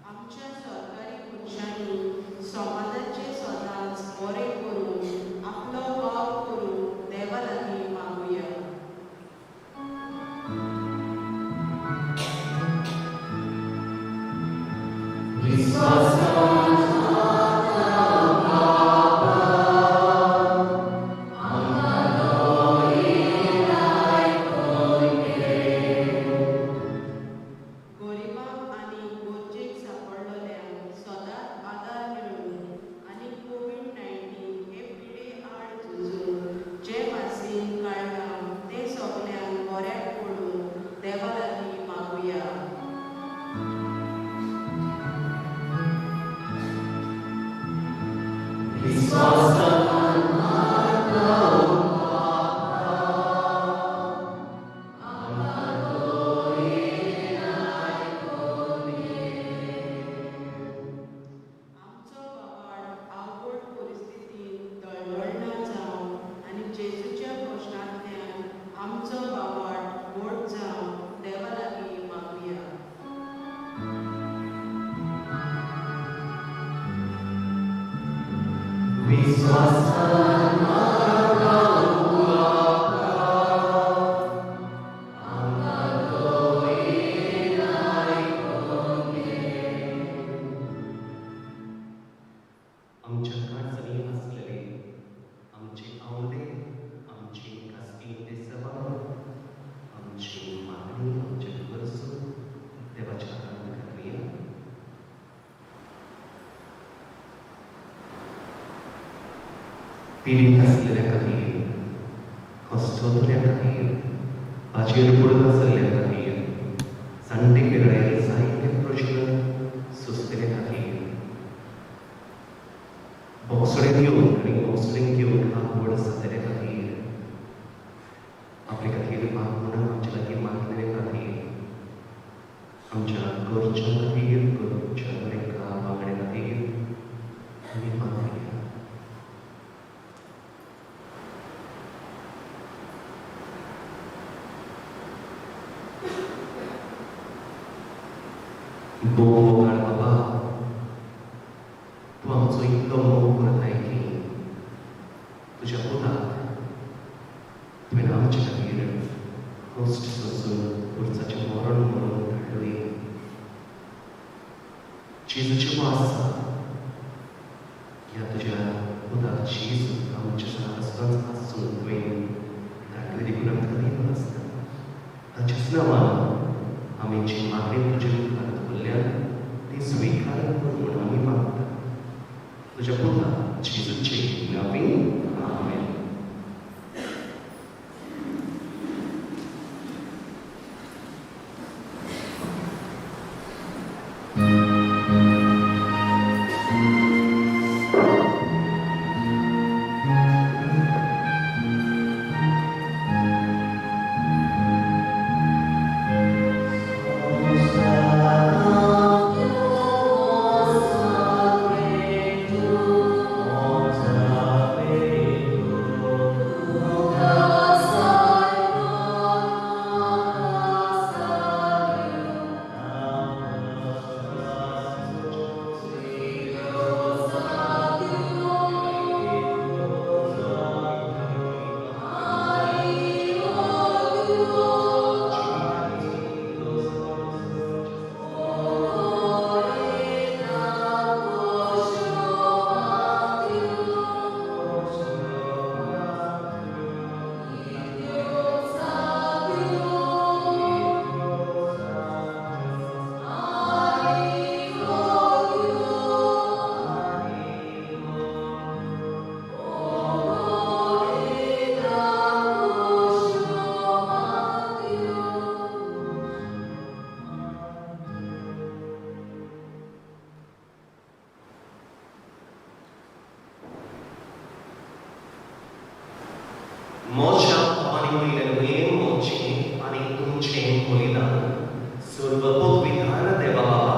आमच्या सरकारी मनशांनी समाजाचें सदांच बरें करून आपलो वावर करून देवा लागीं मागुया. गरिबांक आनी गरजेक सांपडलेल्यांक सदांच आदार मेळूं आनी कोवीड 19 हे पिडे आड झुजून जें वासीन काडलां तें सगल्यांक बऱ्याक पडूं देवा लागीं मागुया. आमचो बाबाड आवड परिस्थितीन दळदळना जावं आनी जेजूच्या प्रश्नांतल्यान आमचो बाबाड व्हड जावं देवा लागीं मागुया. आमच्या काळजांनी आसलेले आमचे आंवडे, आमची खासगी देसभा, आमची मागणी, आमचे गरजो देवाच्या हातांत घालुया. पिडीत आसलेल्या खातीर, कश्टल्या खातीर, हाचेर पडून आसलेल्या खातीर, जाणटे पिरायेर जायते प्रश्न सोंसलेल्या खातीर, भोंवसडेन येवन आनी भोंवसडेन घेवन हात व्हड जातल्या खातीर, आपले खातीर मागून आमचे लागीं मागलेले खातीर, आमच्या घरच्या खातीर, घरच्या एका वांगड्या खातीर आमी मागया. भोव बाबा, तूं आमचो इतलो मोग करताय की तुज्या पुताक तुवें आमचे खातीर कश्ट सोंसून खुर्साचें मरण मरून धाडली. जेजूचें आसा ह्या तुज्या पुताक जेजू आमच्या सदांच आसून तुवें धाडली देखून आमकां दिवन आसता. ताच्याच नांवान आमी जी मागणी तुजे मुखार दवरल्या ती स्विकार कर म्हूण आमी मागता. तुज्या पुता जेजूचे नांवान आमेन. मोच्या आनी वयलें न्हय मोचें आनी तुमचें बलिदान सर्व पवित्र देवा बाबा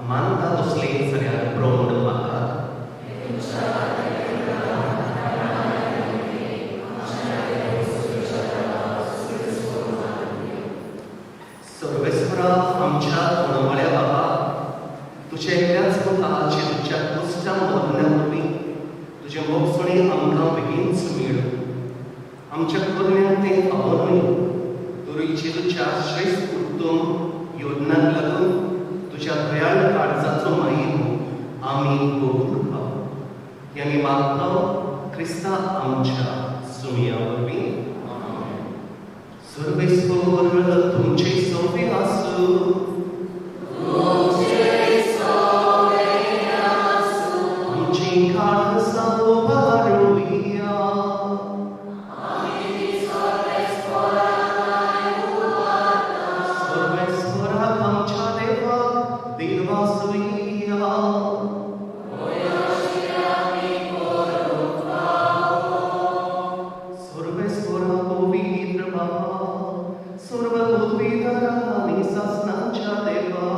मानता तसलें जाल्यार प्रौढ मागात. सर्वेस्परा आमच्या गुणवळ्या बाबा, तुज्या एकल्याच पुता जेजूच्या कुस्टा मरण्या वरवीं तुजें मोगसणें आमकां बेगीनच मेळूं. आमच्या करण्यांक तें फावो न्हय, तरूय जेजूच्या श्रेश्ठ उत्तम योजनाक लागून तुज्या दयाळ काळजाचो मागीर आमी भोगूंक फावो. हें आमी मागता क्रिस्ता आमच्या सुमया वरवीं. आमेन. सर्वेस्पर तुमचे सवे आसूं. आमचीं काळजां उबारुया. सर्वेस्पराक आमच्या देवाक दिनवासुया. सर्वेस्परा पवित्र बाबा, सर्व पवित्र आनी सासणाच्या देवा,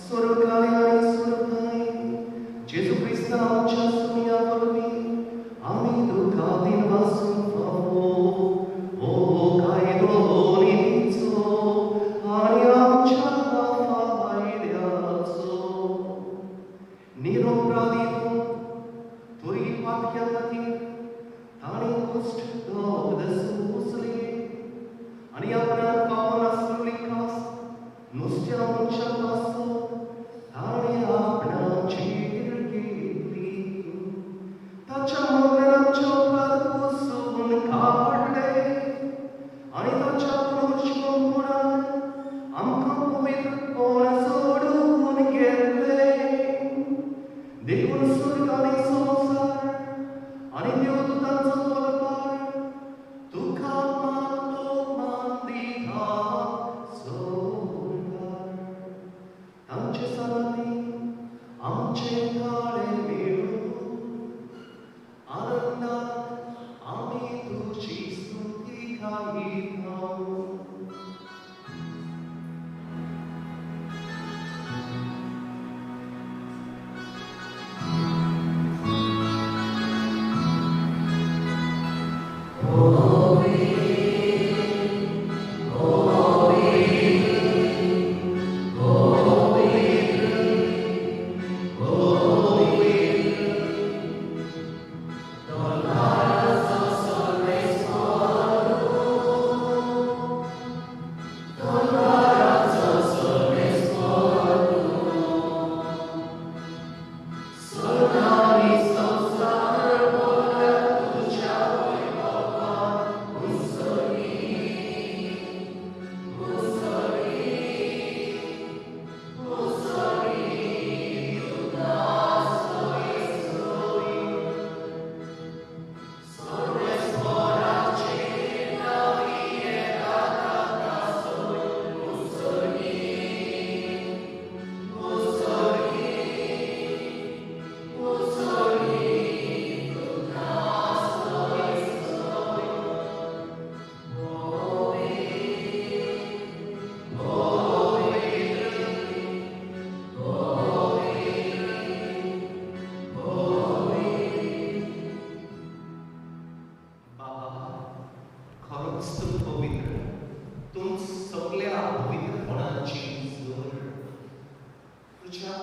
सर्वकाळी आनी सर्वठांय जेजू क्रिस्ता आमच्या सुमया वरवीं आमी तुका दिनवासूंक फावो. हो कायदो नितीचो आनी आमच्या फायद्याचो. निरोपराधी तूं तरी पातक्या खातीर ताणें कश्ट दग्ध सोंसले आनी आपणाक फावो नासली खास नुस्त्या मनशा पासत ताणें आपणाचेर घेतली. ताच्या मरणान आमच्या अपराध पुसून काडले आनी ताच्या पुनर्जिवपणान आमकां पवित्रपण जोडून घेतलें.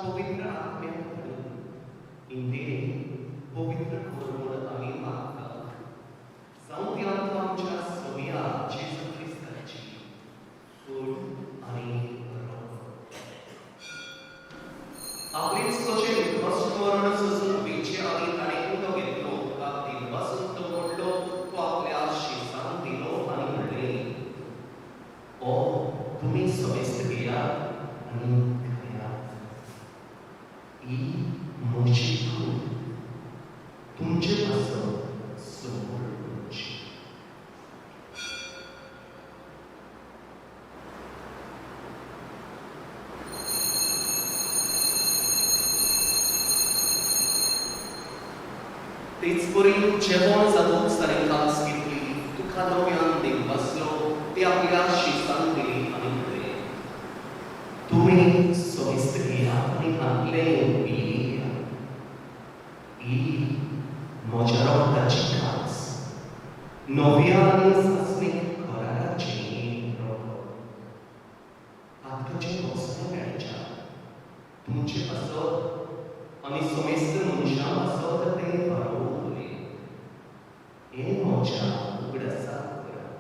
पवित्र आत्म्याक धाडून इंदिरे पवित्र कर म्हूण आमी मागतात. जावं ती आमकां आमच्या सोम्या जेजू क्रिस्ताची कूड आनी रगत. आपलीच कशें कश्ट मरण सोसून वेचे आनी ताणें उदो घेतलो, उदकाक दिनवासून तो मोडलो, तो आपल्या शिसांक दिलो आनी म्हणलें, ओ तुमी समेस्त घेयात आनी खायात, ही म्हजी कूड तुमचे पासत समर्पणची. तेच परी जेवण जातकच ताणें कास घेतली, तुका नव्यान दिनवासलो, ती आपल्या शिसांक दिली आनी म्हणलें, तुमी समेस्त घेयात आनी हांतलें पियात, ही म्हज्या रगताची कास, नव्या आनी सासणीक कराराचें रगत. पातकाचें वस्त्र मेळच्या तुमचे पासत आनी समेस्त मनशां पासत तें बरोवलें. हें म्हज्या उगडासाक करात.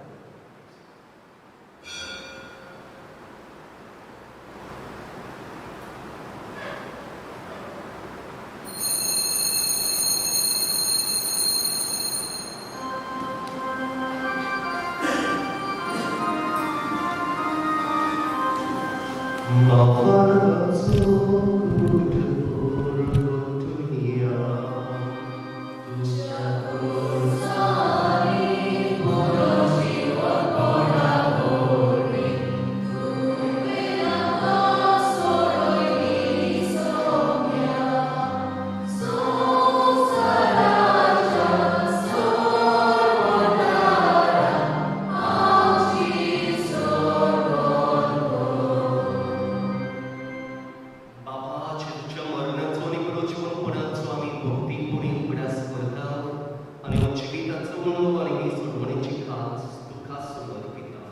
बाबा, जेजूच्या मरणाचो आनी पुनर्जिवनपणाचो आमी भक्तीपणी उगडास करता आनी हो जिविताचो उणो आनी ही सोडवणेची खास तुका समर्पिता.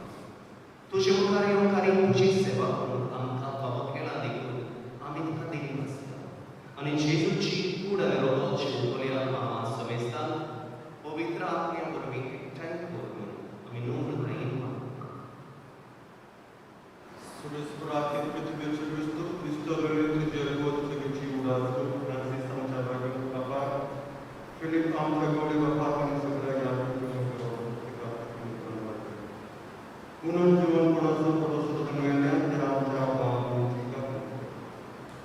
तुजे मुखार येवंक आनी तुजी सेवा करूंक आमकां फावो केला देखून आमी तुका दिनवासता आनी जेजूची कूड आनी रगत जेवतल्या आमा समेस्तांक पवित्र आत्म्या वरवीं एकठांय कर म्हूण आमी नम्रतायेन मागता. सुरेश्वराचे पृथ्वीचेर क्रिस्त क्रिस्त वरवीं तुजे बोध उडास करून फ्रांसीस आमच्या भाग्यवंत बापाक, फिलीप आमच्या गौडी बापाक आनी सगळ्या पुनर्जीवनपणाचो पदोसो मेळ्ळ्यान त्या आमच्या भावाची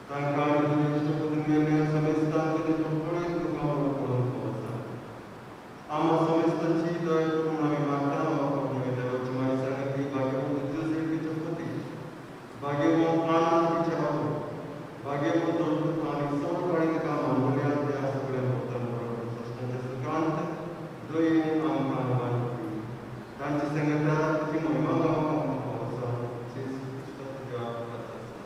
तांकां आनी तुजे इश्टपती मेळ्ळ्यान समेस्तांक तुजे पळयत तुका पळोवन आसा. आम्हा समेस्तांची दया करून आमी मागता. देवाची माई सांगती, भाग्यवंत जोसेफीचे पती, भाग्यवंत आनंदीचे आवय, भाग्यवंत दोडपूत आनी सर्वकाळीन कामां म्हणल्यार त्या सगळ्या भक्तांच्या सुखांत दयेन आमकां वांटपी तांची संगता तुजी महिमा गावपाक आमकां फावो आसा. जेजू क्रिस्ता तुज्या हातांत आसा.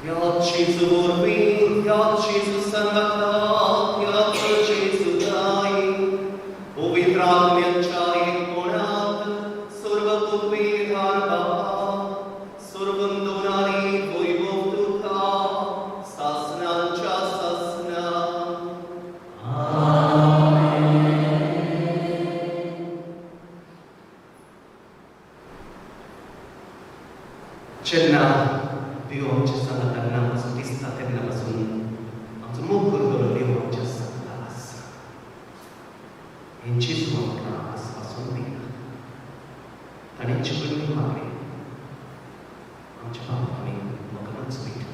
ह्या जेजू वरवीं, ह्या जेजू सांगाता, ह्या जेजू दाय, पवित्र आत्म्याच्या एकपणात सर्व पदवीधार बापा, सर्वंदोनानी वैभव तुका सासनांच्या सासना. जेन्ना देव आमच्या सांगाता ना पासून दिसता तेन्ना पासून आमचो मोग करतलो देव आमच्या सांगाता आसा हेंचीच आमकां आसपासून दिला. ताणें जिवन मागलें आमच्या बाबा आमी मगनच भेटूया.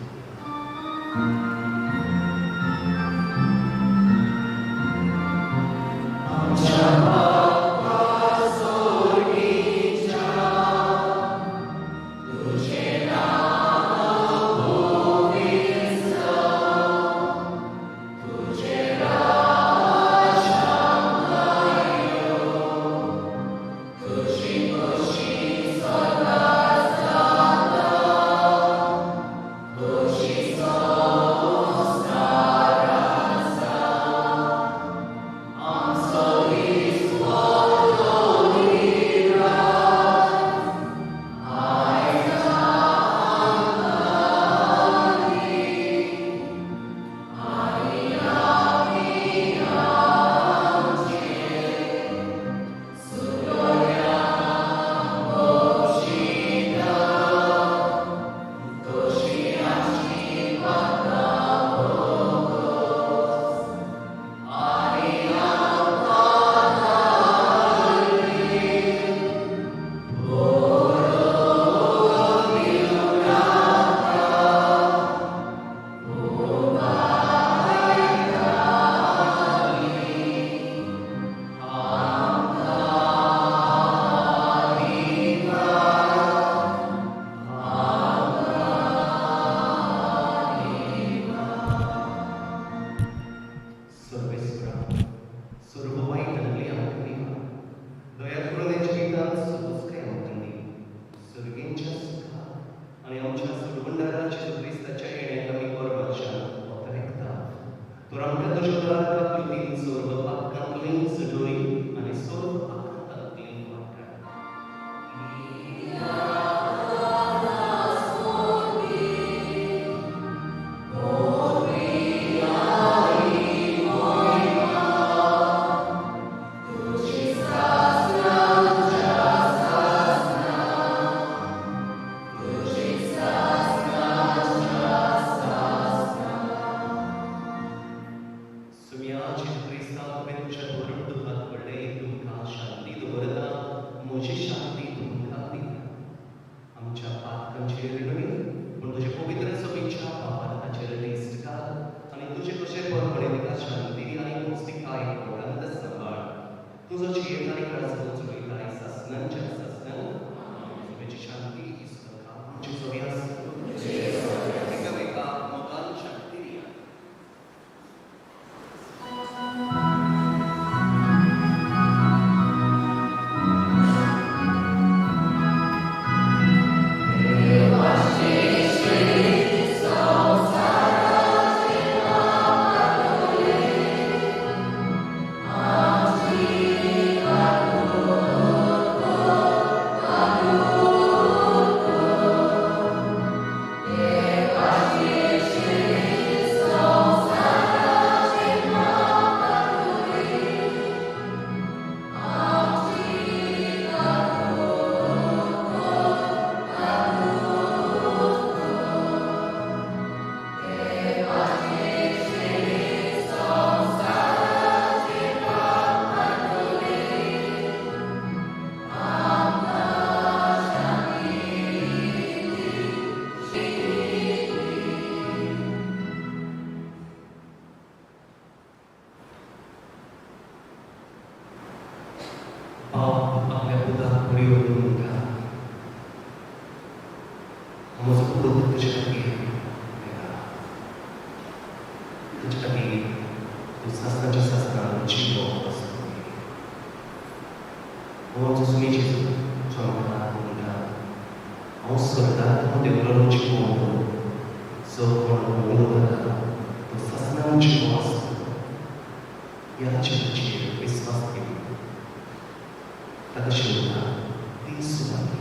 तुजे खातीर मेला. ताचे खातीर तूं सासणाच्या सासणाक जिवो आसूं. हो आमचो सुमी जेजू जो आमकां म्हणटा, हांव स्वर्गांत देंवलेलो जिवो म्हणून जो कोण उलयता तो सासणाक जिवो आसता. ह्या जिवाचेर विस्वास केलो ताका शेवटा ती सुवाती.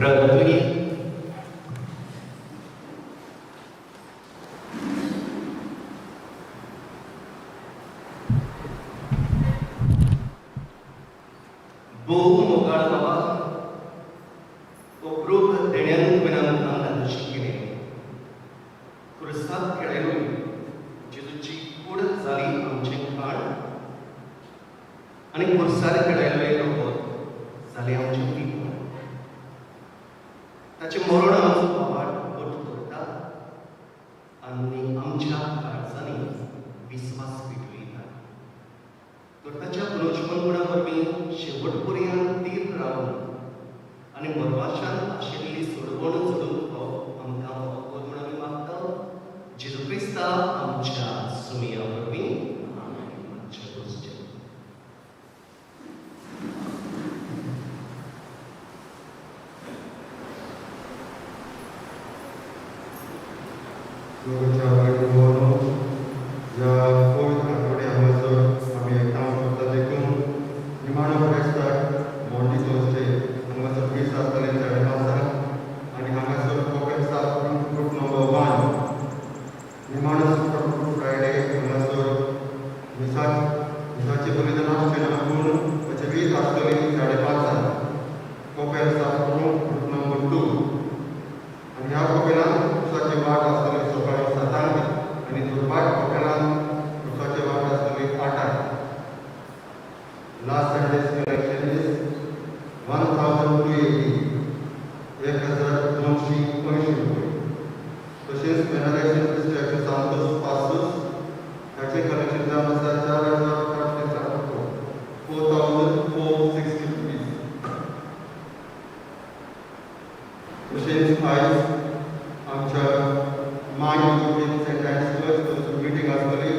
Brother Tony. भोव मोगाळ बाबा, अप्रूप देण्यान तुवें आमकां धादोशी केलें. क्रिस्ताक खेळयलो जेजूची कूड जाली आमचें खाण आनी खुर्सार खेळयल्लें रगत जालें आमचें पिकण. ताचें मरण आमचो बाबाट घट करता आनी आमच्या काळजांनी विस्वास पेटयता. तर ताच्या पुनर्जीवनपणा वरवीं शेवट पर्यंत तीर रावन आनी मरवाशान आशिल्ली सोडवण जोडूंक हो आमकां कर म्हूण आमी मागता, जेजू क्रिस्ता आमच्या सुमिया वरवीं. आमचें बसचें. लोकांच्या वायट भोवनो ह्या पवित्र आठवडे हांगासर आमी एकठांय करता देखून निमाणो फेस्ताक मॉन्डी थर्सडे हांगासर मीस आसतलें 5:30 आनी हांगासर कॉपेल सात ग्रूप नंबर 1. निमाणो गुड फ्रायडे हांगासर मिसाचें बलिदान आसचें ना, पूण ताचें वीज आसतली 5:30 कॉपेल सात ग्रूप नंबर 2. आनी ह्या कॉपेलान क्रुसाची वाट आसतली सकाळी 7 आनी दुर्भाट कॉपेलान क्रुसाची वाट आसतली 8. Last Sunday's collection is 1280, 1280 रुपये. तशेंच वेनरेशन स्टॅच्यू सांतोस पासूस ताचें कलेक्शन जावन आसा 4460 रुपये, 4460 रुपीज. तशेंच आयज आमच्या माय युरोपियन सेंट एन्स चर्च थंयसर मिटींग आसतली.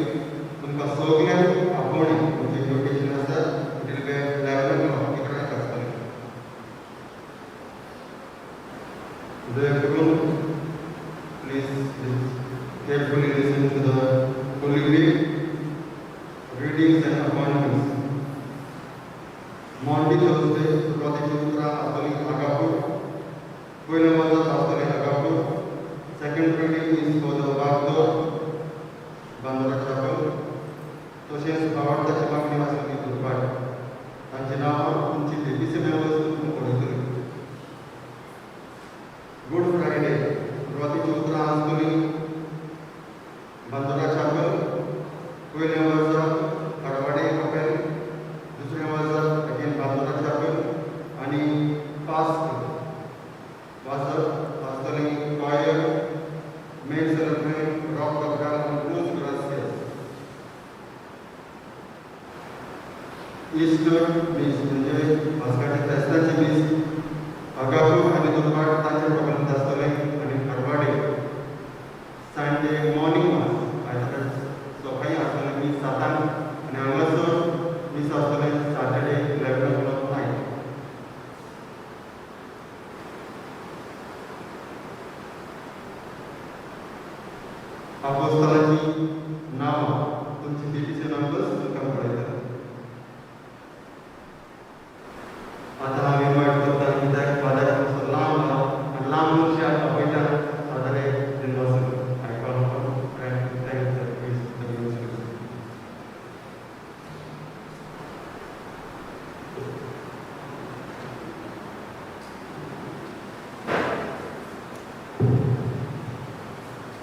तुमकां सगल्यांक आपोवणी, तुमचें इन्विटेशन आसा. It will be 11 o'clock इकरांक आसतलें. दया करून please carefully listen to the Holy Week readings and appointments. Maundy Thursday सुरवातेची उतरां आसतली आगापूर, पयलें वचत आसतलें आगापूर. Second reading is for the Vagdor Bandra chapel. तशेंच भावार्थाची मागणी आसतली दुर्भाट. तांचें नांव तुमची बेबीसी मेंबर्स तुमकां पळयतली. गुड फ्रायडे सुरवातेची उतरां आसतली बांदोरा चॅपल, पयलें वर्सा खारवाडे कपेल, दुसरें वर्सा अगेन बांदोरा चॅपल आनी पास्ट वाजप आसतली कॉयर, मेन सेलेब्रेंट रॉक कब्राल आनी ब्लूज ग्रासियस. इस्टर मीस म्हणजे पास्काच्या फेस्ताची मीस आगापूर आनी दुर्भाट तांचे प्रोग्राम आसतले आनी खरवाडे संडे मॉर्निंग मास आयतारा सकाळी आसतलें मीस 7 आनी हांगासर मीस आसतलें सॅटर्डे 11 o'clock night. आपोस्तालाची नांवां तुमची बीटीचे नंबर्स तुमकां पळयतले. आतां हांव इनवायट करता कित्याक फादर मातसो लांब आहा आनी लांब मनशाक आपयता. फादर दिनवास. I call upon Frank. Thank you, sir. Please, the music.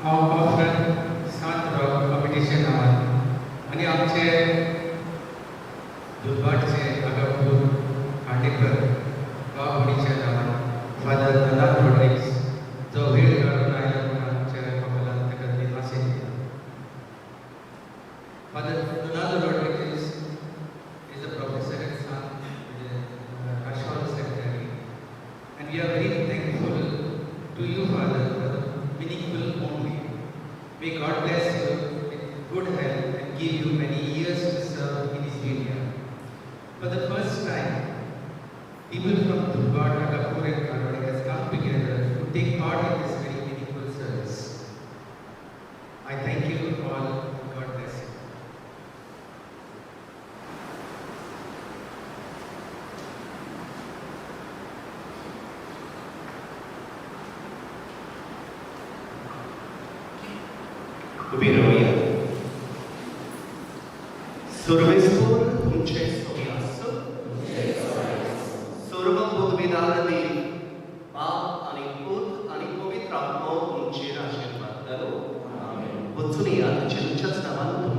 हांव पास्टर सांत रॉक कमिटीच्या नांवान आनी आमचे दुर्भाटचे आगापूर खांडेकर गांवभणीच्या नांवान फादर नदान रॉड्रिग्स जो वेळ And we are very thankful to you, Father, for the meaningful homily. May God bless you with good health and give you many years to serve in His vineyard. For the first time, people from Durga, Takapur and Karwar has come together to take part in this very meaningful service. I thank you all. God bless you. उबी रावया. सर्वेस्पर तुमचे सोबी आसो. सर्व पदवीदार देव बाप आनी पूत आनी पवित्र आत्मो तुमचेर आशिर्वाद घालूं. वचून येयात, जेजूच्याच नांवान.